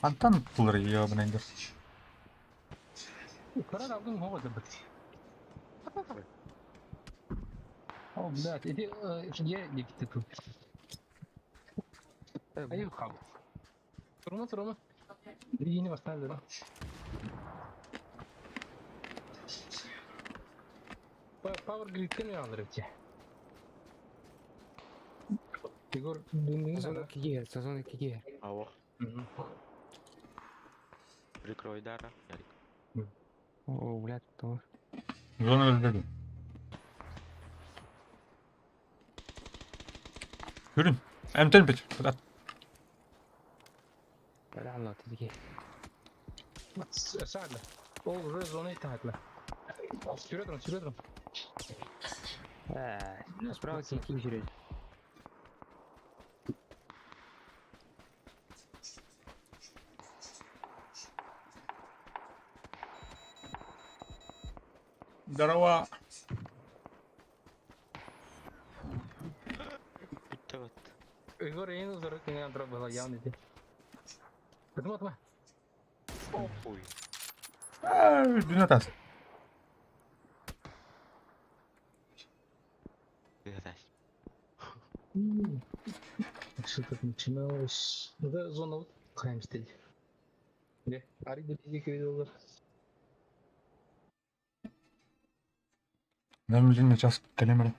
Антан тулар ебаный. Karar aldım havada bak. О, блядь, иди, я gitti тут. Ayıp kaldı. Turma turma. Yeni baştan Power Grid'de mi alır ki? Егор, Сезон 2 сезон 2 Ава. Прикрой дара. Ярик. О, блядь, то. Зона өлдүрдүм. Хүрүн. Эмтен бит. Бля, Allah тиги. Саадла. Ол уже зона итаатла. Сүрөт сүрөт. Справа ким жүрөт? Здорово. Бүттэ Егор ең узору кеңен антроп была явно иди. Атма атма. Ой. Дүнә тас. Грязь. Что тут начиналось? Ну да, зона вот Хаймстед. Где? Ари да видел. Нам блин, сейчас калемер.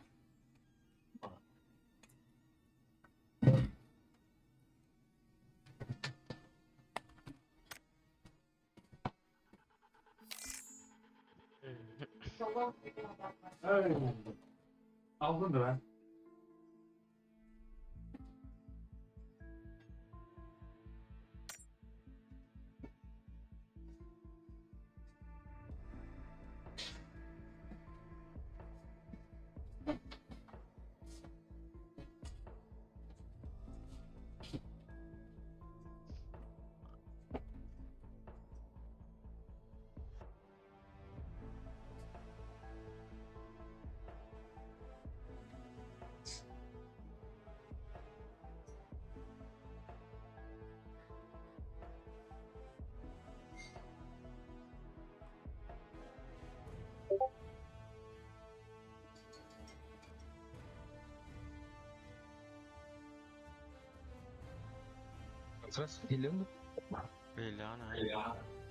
Aldın da ben. Сразу Елену? Лилиана.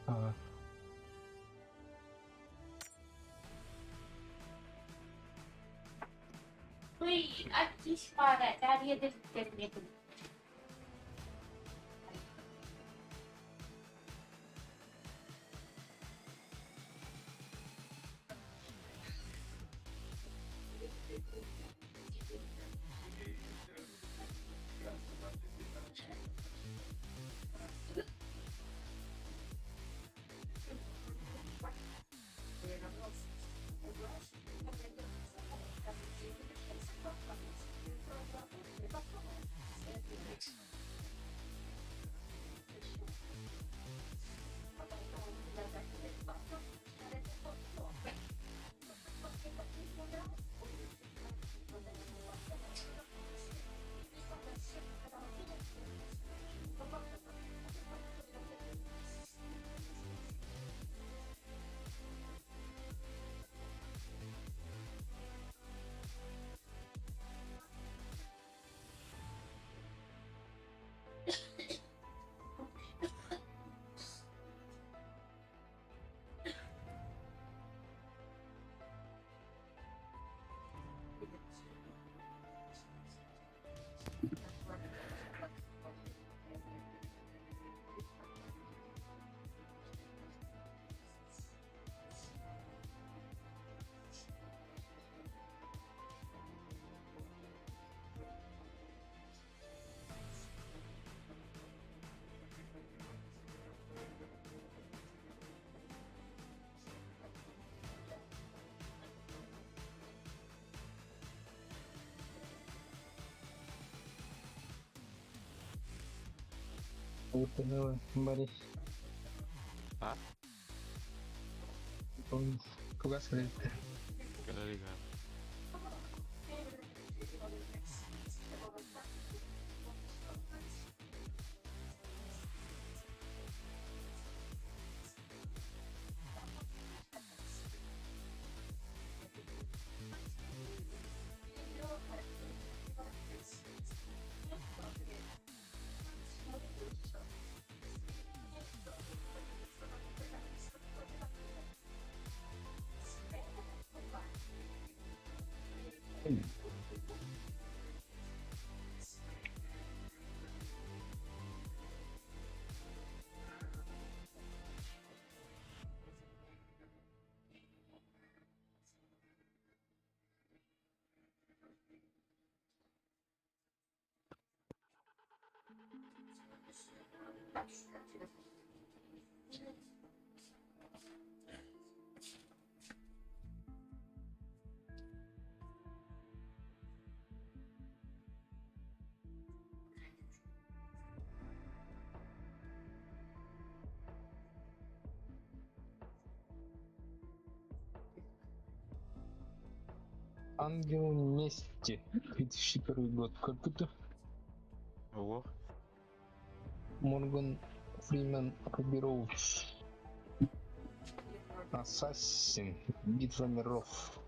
А, вот это Борис. А? Он куда смотрит? Кэлэригэр. Ангел мести. 2001 год. Как это? Ого. Морган Фримен Руби Роуз. Ассасин. Битва миров.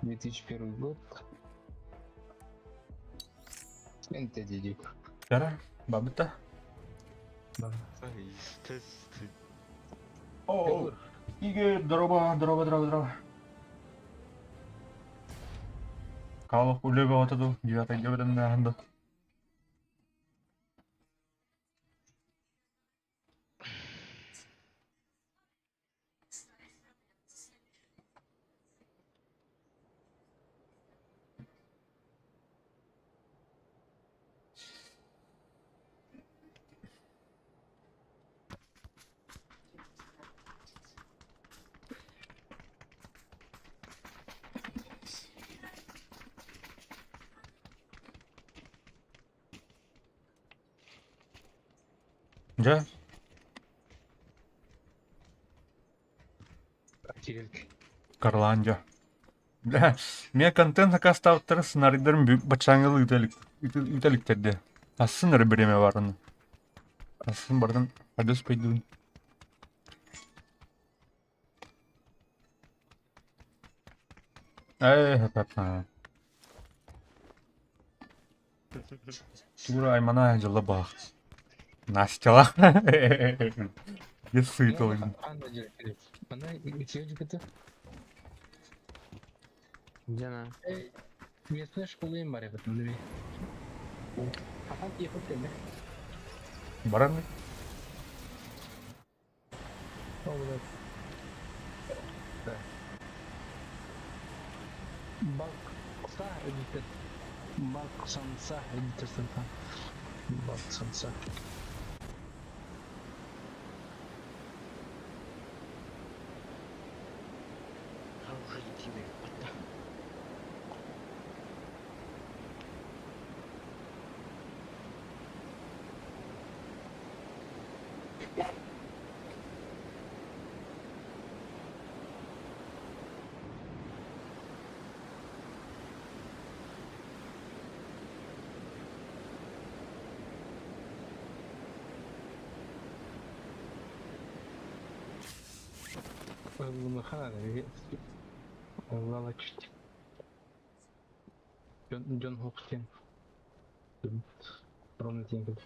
2001 год. Фэнтези дип. Кара, бабыта. Да. Естественно. О, Игорь, здорово, здорово, здорово, здорово. Калах үле отаду, девятый девятый Дьэ, Кирилл. Карландия. Бля, мен контент накастаабыттара сценарийдарын баччааҥҥа ыыта иликтэр Асын эрэ бириэмэ баарына. Асын барытын адьас пойдуун. Ээ, хата. Тура аймана дьылла баах. Настялаах. Я суетал. Дьана. Местная школа им баре потом. Баран. Бакса эдитер. Баксанса эдитер. Баксанса. А уже иди, Дьон Хопкин. Ровно деньги.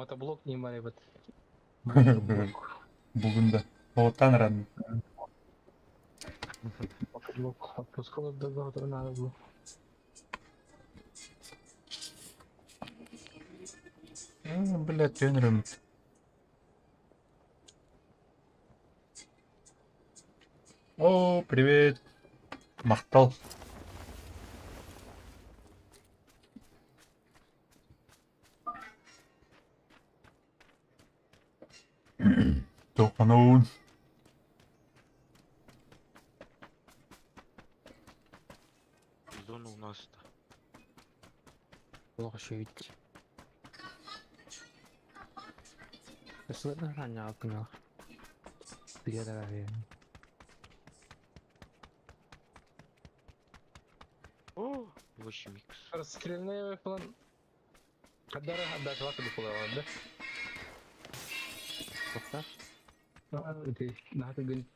Мотоблок не мариват. Бүгін де. Оттан ран. Мотоблок отпускал до завтра надо было. Бля, тенрем. О, привет. Мақтал. Тоқануын. Зона у нас-то. Олох үчүгэй. Өсөлөрүн хаанньаҕа Билиэ О, 8 икс. Расстрельная план. Хадара отдать була, да? Тоқта. Надо говорить,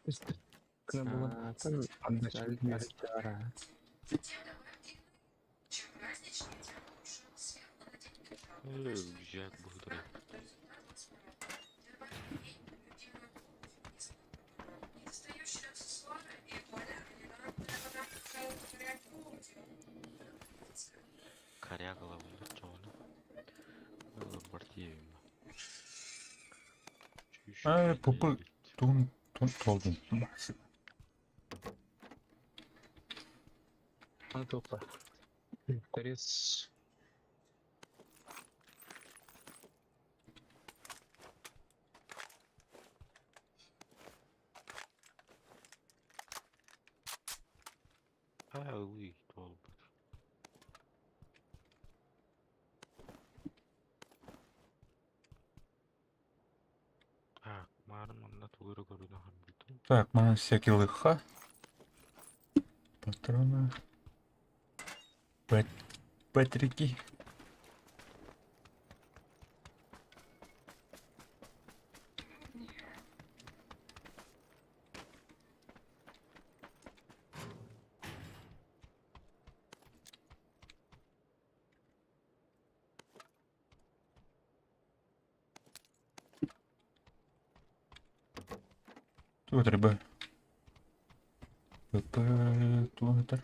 к нам было отдать. Взять благодаря. Коряга Ай, пупы. Тун, тун, толдун. Тупо. Торец. А, уй, толбут. Так, марман тугуру көрүнө харбытым. Так, мана всякие лыха. Патроны. Пэт... Патрики. Тут рыба. Тугнатор.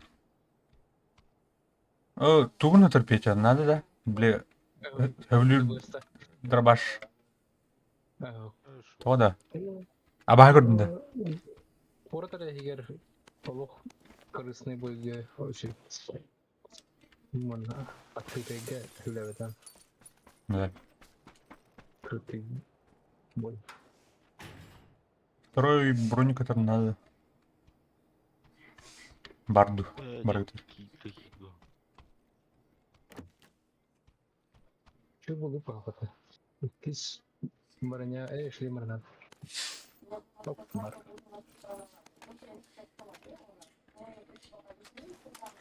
О, тугнатор, Петя, надо, да? Бля, Эвлю дробаш. То да. А багырдын да. Портер егер олох корыстный бойге очень Мона открытый хүлэбэтэн Да. открытый бой. Второй броник, который надо. Барду. Барду. Чё было пахота? Кис броня, шли марна. Бар.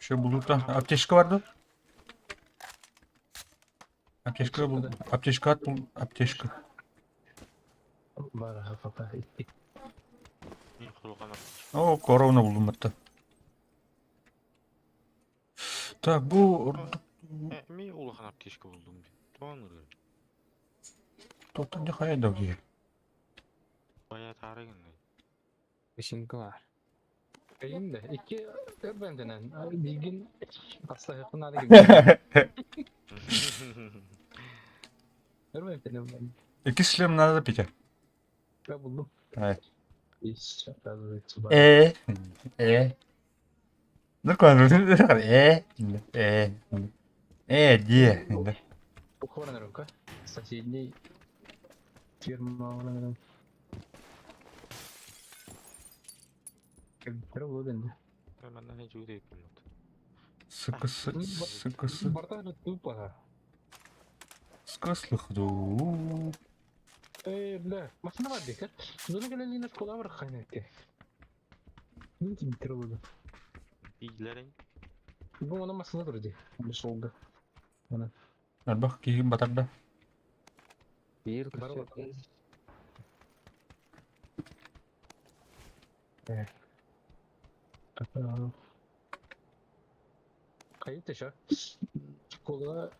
Şu bulutta аптечка vardı. Аптечка bul. Аптечка at bul. Аптечка. Бар, пока. Мин курулган О, корона булдум hatta. Так, бу ордук Мин улахан аптечка булдум. Туан тоттан не хайда ки. Бая тары гынны. Бешинка бар. Кайын да. Икки өр бентенен. Билгин астахыкын ары gibi. Өр бентенен. İki шлем надо пить. Ben buldum. Evet. İş, оказывается, бар. Э. Э. Ну Э. Э. Э, де. Ухваран рука. Соседний фирма вон Как Манна не жуде булмут. Сыкысы, сыкысы, Барта тупо. сыкыслыхду. Э, бля, машина бар бекер. Зона келен школа бар хайнетке. Мин тимтер oldu. Билерин. Bu ona masına durdu. Bir solda. Bak ki батарда. Бир Бар көстүбэт. Kayıt dışı. Школа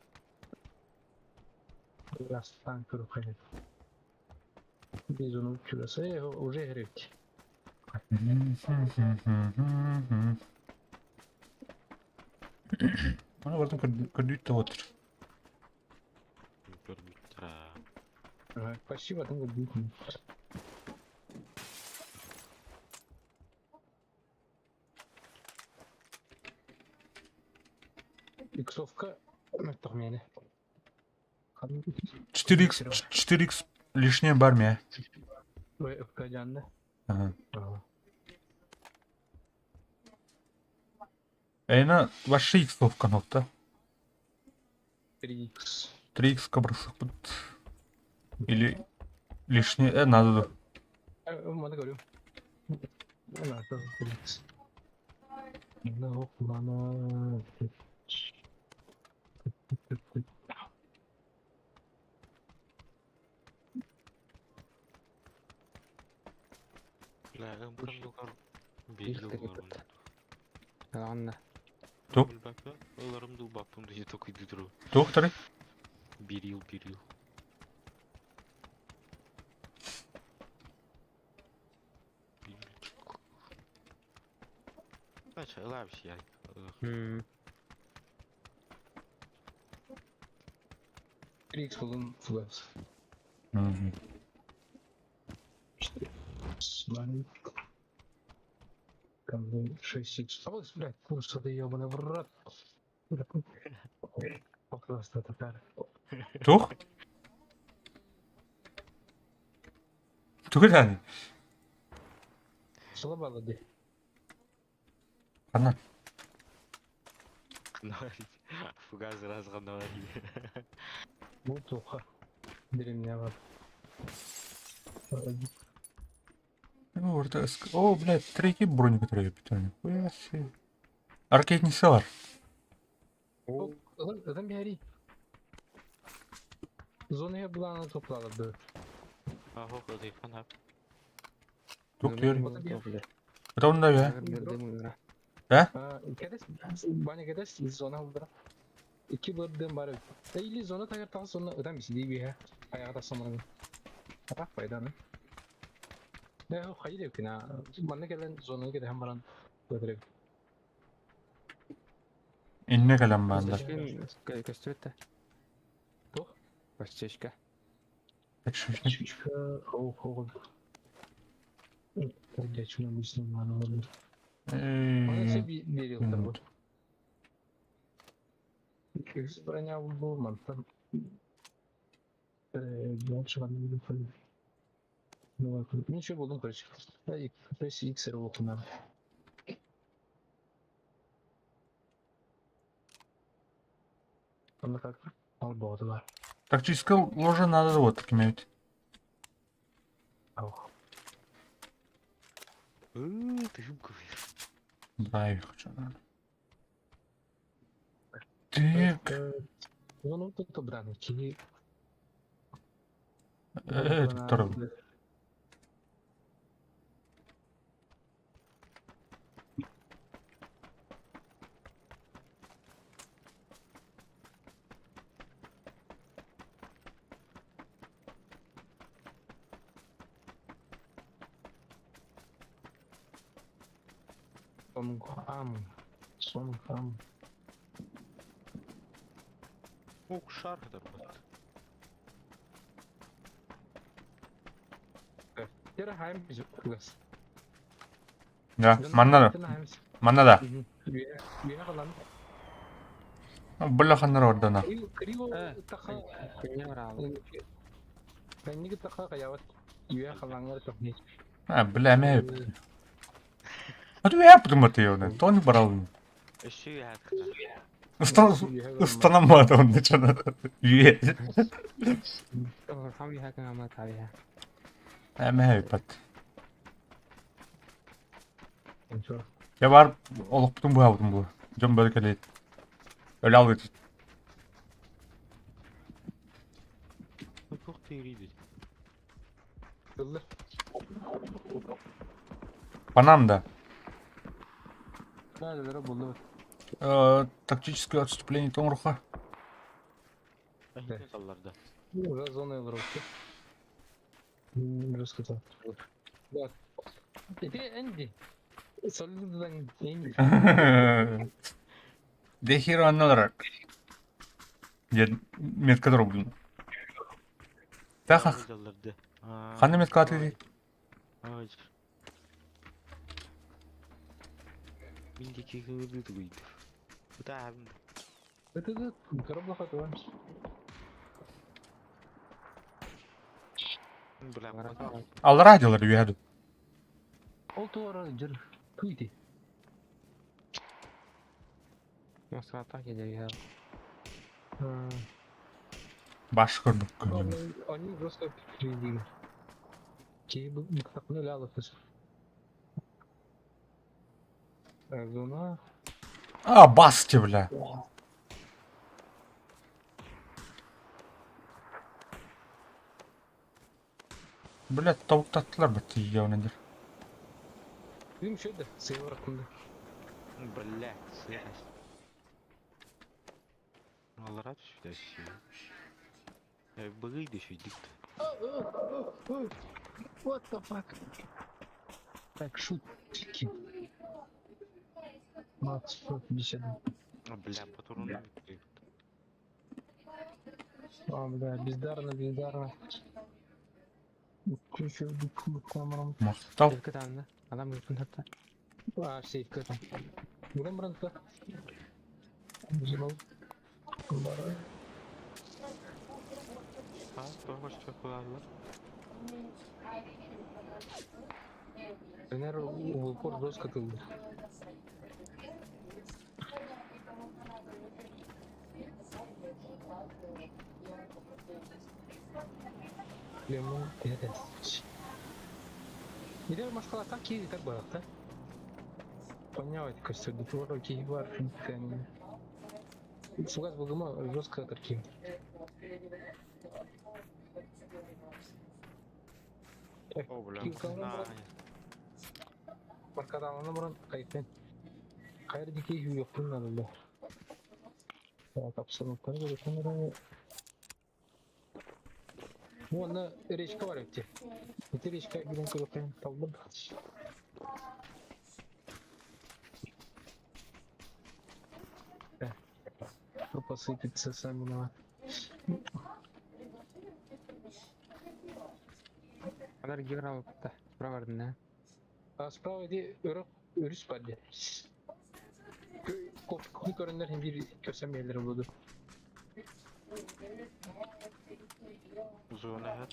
Rasttan kuru kayıt. Biz onun küresi уже гребти. Ана бардым көрдүйт отыр. Көрбүттара. Спасибо, там будет. Иксовка мени. 4x 4x лишнее бар ме. Ой, öpкәҗанны. Ага. Эйна ваши иксовка нокта. 3x. 3x кабрысых бут. Или лишнее надо. Маны говорю. Надо 3x. Ну, ладно. Бля, ымкан дугар. Бир Бир кирбит. Ладно. Тук. Ыларым ду баппым ду токуй дуру. Доктор. Бир ел, бир ел. Бача, ылабш я. 3x buldum Flash. Смотри. 6x. А вот, блядь, курса ты ебаный в рот. Просто такая. Тух? Туган. Слабала ди. Ана. Фугаз раз гана. Bu тоха. Деревня бар. Ну, орда О, блядь, третий броник, который я питаю. Хуя себе. Аркетница бар. Адам бери. Зонaya bulanı topladı. Ахо, телефон Тук тер. Это он да я. Кедес, баня кедес, зона булдыра. İki bördüm var. Или зона тагар тагы зона ödem бisi диби ха. Аяга сонра. Ата файданы. Не хайыр yok на. Манна келен зонага кеде хам баран. Өтөрөк. Инне калам банда. Көстүбэт. Тух? Көстүшкә. Так шишник. Хо хо. Блять, у меня мысли надо. Ona Эй. bir veriyorlar bu. Броня был мантан. Дальше вам не буду. Ну, ничего булдум, короче. Пресс X окуна. Онда как? Ал бар. Тактическая ложа надо вот такими ведь. Ох. Тыһым кыһыйар. Дай хочу. Так. Оны тут браны киһи Виктор. Ам, сон хам. Ух, шар хатарбат. Тера хайм биз угас. Да, манна да. Манна да. Үйе қалан. Бля ханнар ордана. Криво таха. Кини бараалы. Кэнниги таха каябат. Үйе қалаңар тохни. А, бля, мэ. А ты я потом ты его, то не брал. Өссө үһэ хатар. Ыстан ыстанаммады он начана. Үе. Хам иһэ кыңама табиһэ. Мэ пат. Я бар олохпутун бу бу. Жон бөлө келет. Өлө албыт. Туох тыырыйбыт. Тыллы. Панам да. Да, да, булду. Тактическое отступление Тоңруха. Ахитен салларда. Уже зона Европы. Рассказал. Да. Ты Энди. Солидан Энди. Дехиро анналар. Я метка дроблю. Таха. Салларда. Ханна метка атыды. Ай. Мин де кигилди тугуйду. Утаабын. Это да, корабля хатуан. Бля, Бараалы. Аллара дилар үйәді. Ол туара жыр. Туйди. Москвата келе Баш көрдік көрдім. Они просто перейдили. Кей бұл мықтақны лялықыз. Зона. А, басты, бля. Бля, тауықтаттылар бітті явнадыр. Дüm şöyle сыйыр hakkında. Бля, связь. Аллара түшүдэ Быгыйды шүйдүк. What the fuck? Так, шутки. Макс, 151. Бля, патроны бүттү. А, бля, бездарно, бездарно. Включил камеру. Мақтау. Илки таанна. Адам күн хатта. А, сейф там. Буран бранка. Взял. Бара. А, тоғыз чоколалар. Тренер в упор жестко тылды. Лемон терес. Идер машкала так и так барат, да? Понять, кажется, дуруки бар, Фугас булгыма жестко тарки. О, бля. Килкалар На, бар. Маркадаланы бұрын қайтен. Қайыр дикей юқтың надо. Так, абсолютно. Оны речка бар өте. Эти речка билен көрөккөн талдым. Посыпется сами виноват. Алар географ та. Справа да. А справа иди өрөк өрүс бар де. Көп көрөндөр hem bir көсөм ерлери болду. Зона хат.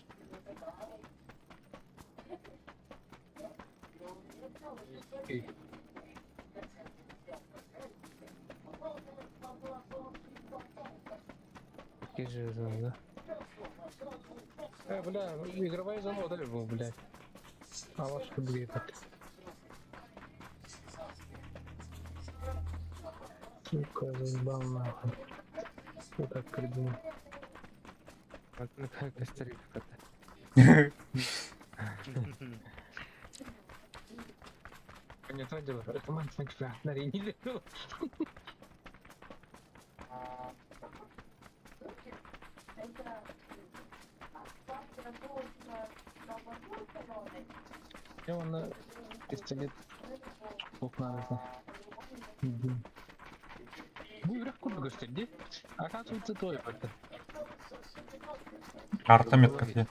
Эй. Кежи зона. Бля, игровая зона удали был, блядь. А ваш блядь. Сука, заебал нахуй. Вот так придумал. Көстөр Понятное дело, это мать на арене. Я он пистолет надо. Бу үрэх курдук көстөр Оказывается, той это. Карта метка.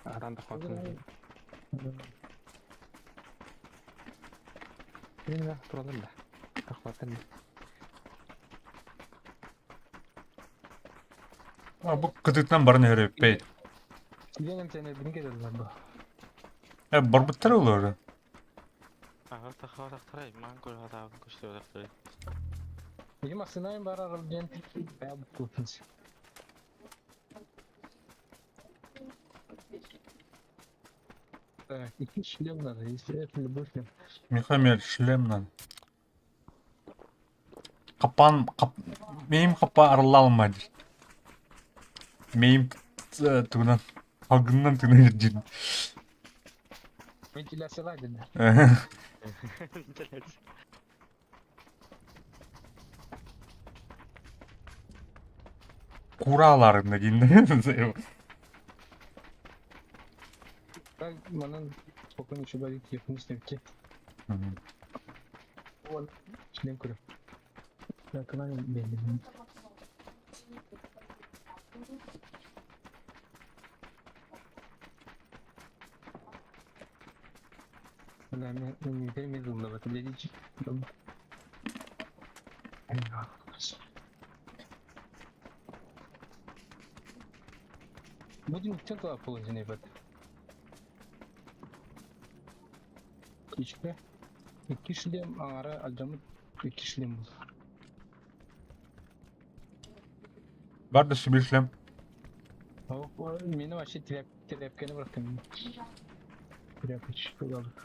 Атан тахватын. Мен туралар да. Тахватын. А бу кытытынан баран өрөппей. Дигән сәне бинге дәлләр бу. Э барбыттар олар. Ага, тахватахтарай, ман көр хатабын көстөр Бу машинайым бар арал ден. Я бу кутынс. Так, ике шлем надо, если это любой шлем. Михамел шлем надо. Капан кап мейим капа арылла алмайды. Мейим тугунан алгыннан тугунан жир. Вентиляция ладен. Кураларында дейін. Так, манан спокойно еще болит, ехать не Вон, шлем көрө. Так, канал белли. Бля, мен мен медленно в это глядите. Будем туда положение в это. Ичке. Икки шлем, аңара альдамы икки шлем был. Бар да сүбір шлем. Мени вообще тряпканы бырактым. Тряпочку алдык.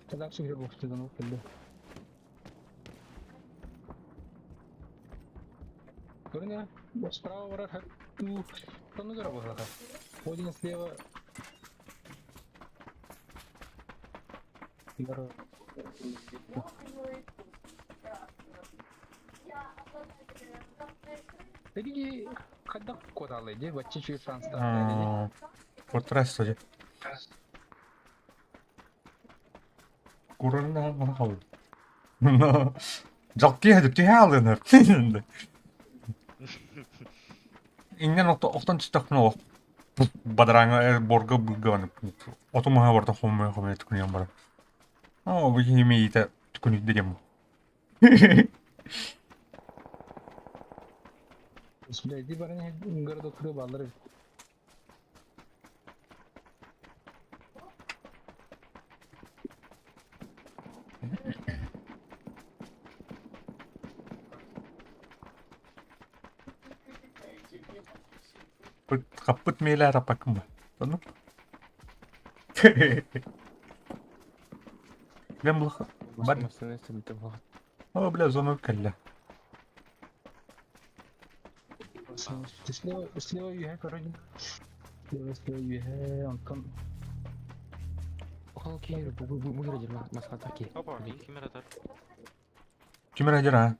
Тогда все грибов туда келди. Көрүнө, справа барар, ту, тону көрө болот. Один слева. Диги кайда кодалы, де, баччы чуй Францта. Фортресс же. Курарына гана калды. Жалки хедip тиһэ алыныр. Иннен оқтан түстәк мына бадараңа борга булган. Отумаха барда хоммой хоммой түкүн бар. О, бу хими ите түкүн дедем. Бля, ди баран городок рыба алыр. Каппыт мейле арапакым ба. Тону. Мен бұл Бар. О, бля, зона кэллэ. Слева, слева юһэ короче. Слева, слева юһэ, Антон. Окол киэр бу бу бу жерде маската ки. Опа, мин кимер атар. Кимер адыр а?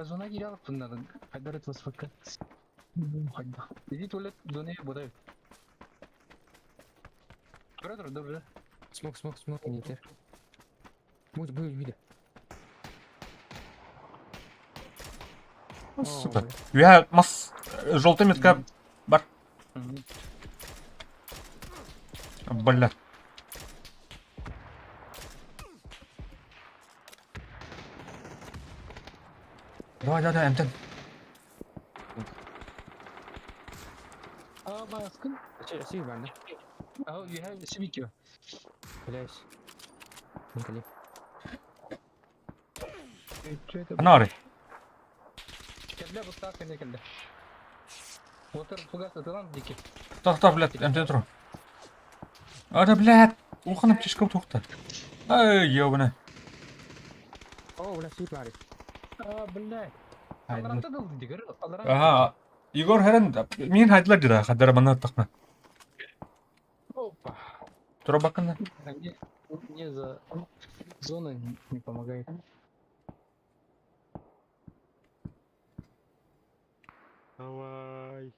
Зона кире алып bunlardan. Haydar et vasfakka. Хайда. Иди туалет зона бодай. Тура тура добре. Смок смок смок нетер. Бу бу виде. Сука. Я мас желтый метка бар. Бля. Давай, давай, давай, Антон. А, баскын. Си банда. А, юһэ сибикио. Блядь. Николи. Что это? Анары. Кэллэ бу так кэллэ кэллэ. Отыр фугас атылан дики. Тох, тох, блядь, Антон туру. Ада, блядь. Улахан аптечка тухта. Ай, ёбана. О, бля, сип баар. А, блядь. Алларата да ылды дигер. Алларат. Аха, Егор Херен, мин хайдылар дира, хадара манна тахна. Опа. Тура бакына. Мне, мне за зона не помогает. Давай.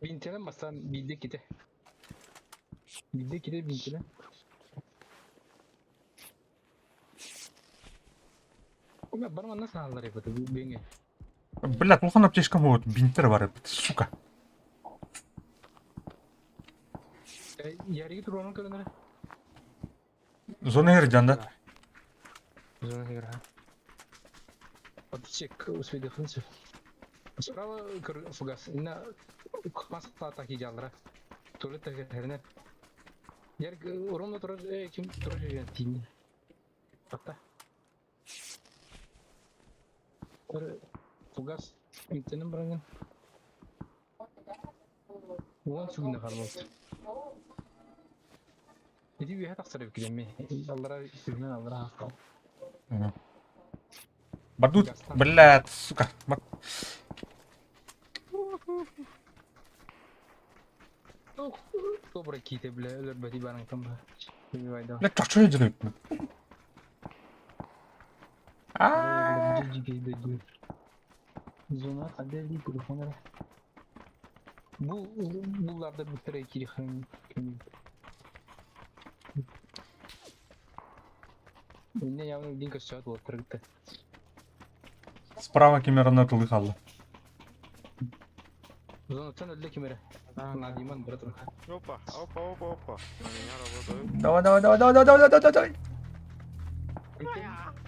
Бинтелен бастан билде ките. Билде ките бинтелен. Уме барман nasıl hallar yapıyordu bu beni? Блядь, улахан аптечкам вот бинтер бар эбит, сука. Ярыгы туруонун көрөнөрө. Зона һирдьэн да. Зона игра. Подчек успейдехынсы. Справа фугас. На мас атаки жалдыра. Туалет терне. Яр уромно турар ким турар жерден тиин. Атта. Фугас имтенен баранган. Уон сүгүнэ харбалт. Иди үөһэ тахсар эбит килэмми. Аллара сүгүнэн аллара хаалта. Бардут, блядь, сука. Добрый ките, бля, өлөрбөти бараҥтан ба. Блядь, чохчой делают. А. Зона хадели телефонара. Бу булларда бүттерей кирихан. Мне явно динка счет вот трыгты. Справа кемерана тылы халла. Зона цена для кемера. Надиман брат. Опа, опа, опа, опа. На меня работают. Давай, давай, давай, давай, давай, давай, давай.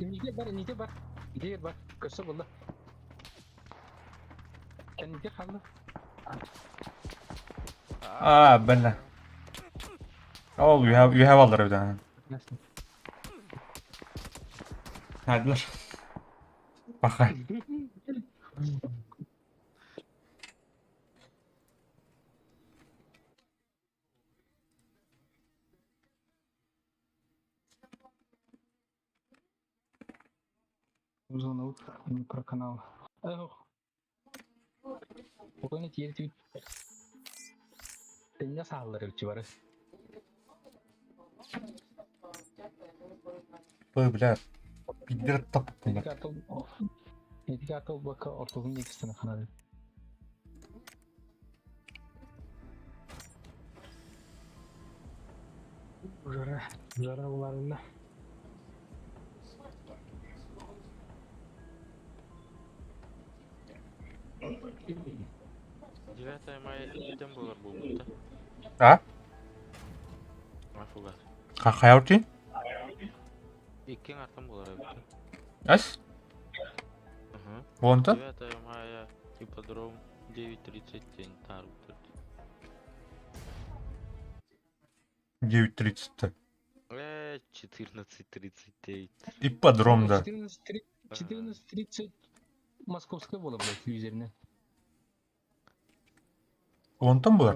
Неде бар, неде бар. Неде бар. Көсө булды. Кәнде қалды. А, бля. Ол, you have алдар эбит. Хайдылар. Паха. Зона микроканал. Спокойно тиер Тэннэ сааллар эбит бары. Ой, бля. Пидер тап. Этики атыл бака ортолун екистен ханады. Жара, жара буларында. 9 мая иккитэн буолар буолбута. А? А фугас. Хайаути? Иккиэн артан буолар эбит. Ас? Угу. Вон-то? 9 мая ипподром 9.30 день тарбыт. 9.30-то. 14.39. Ипподром, да. 14.30 московская буола блядь юзерine. Вон там была?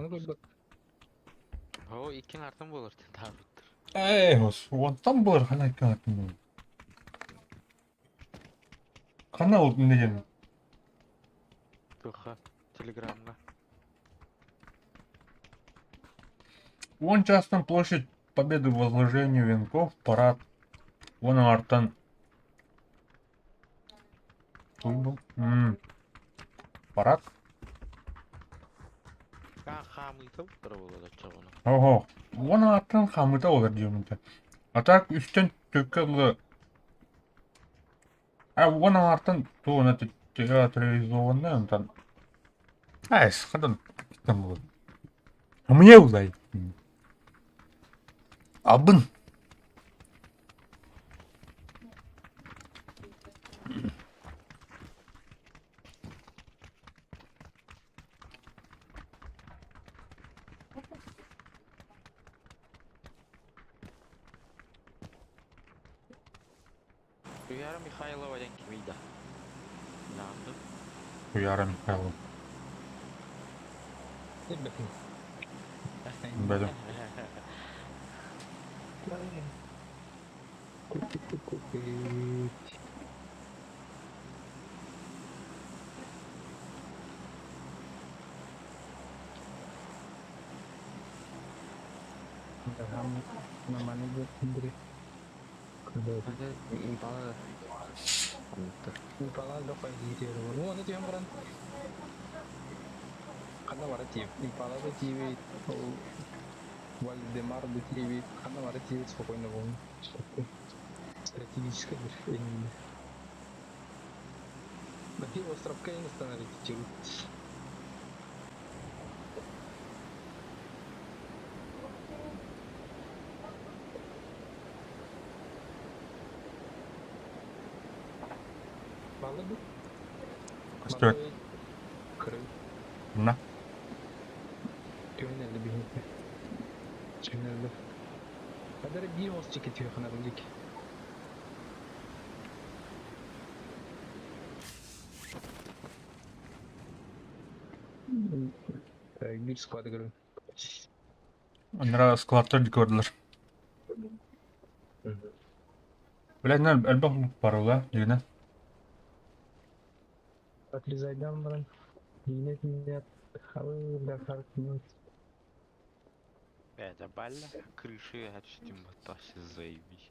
О, иккиэн артан буолар диэн таабыттар. Эй, хос, вон там была, хана иккиэн Хана ол не дем? Туха, телеграмма. Вон частом площадь Победы возложение венков, парад. Вон артан. Тут был. Парад. Хаамыыта буолар оччоҕуна. Ого. Вон артан хамыта олар диэминте. А так үстен төккө А вон артан туона театрализованная там. Ай, хадан там было. А мне удай. Абын. Туяра Михайлова диэн кимий да? Наанды. Туяра Михайлова. Бәдем. Импала Импала да Оны түһэн баран ханна бара тиийбит. Импала да тиийбит, ол Вальдемар да тиийбит, ханна бара тиийбит спокойно буолун. Стратегически бир эҥин. Бахи островка эҥин остановить. Баллы бу. Көстүбэт. Кырыы. На. Түһэн эллэ биһиэхэ. Түһэн эллэ. Хадара биир хос чеки түһэ дик. Биир склады көрөм. Анара складтар дико бардылар. Блядь, элбэх барыла, дигинэ. Отрезайдан баран. Нет, нет. Халы, бля, харк, нет. Это балля, крыши, отчтим, вообще заебись.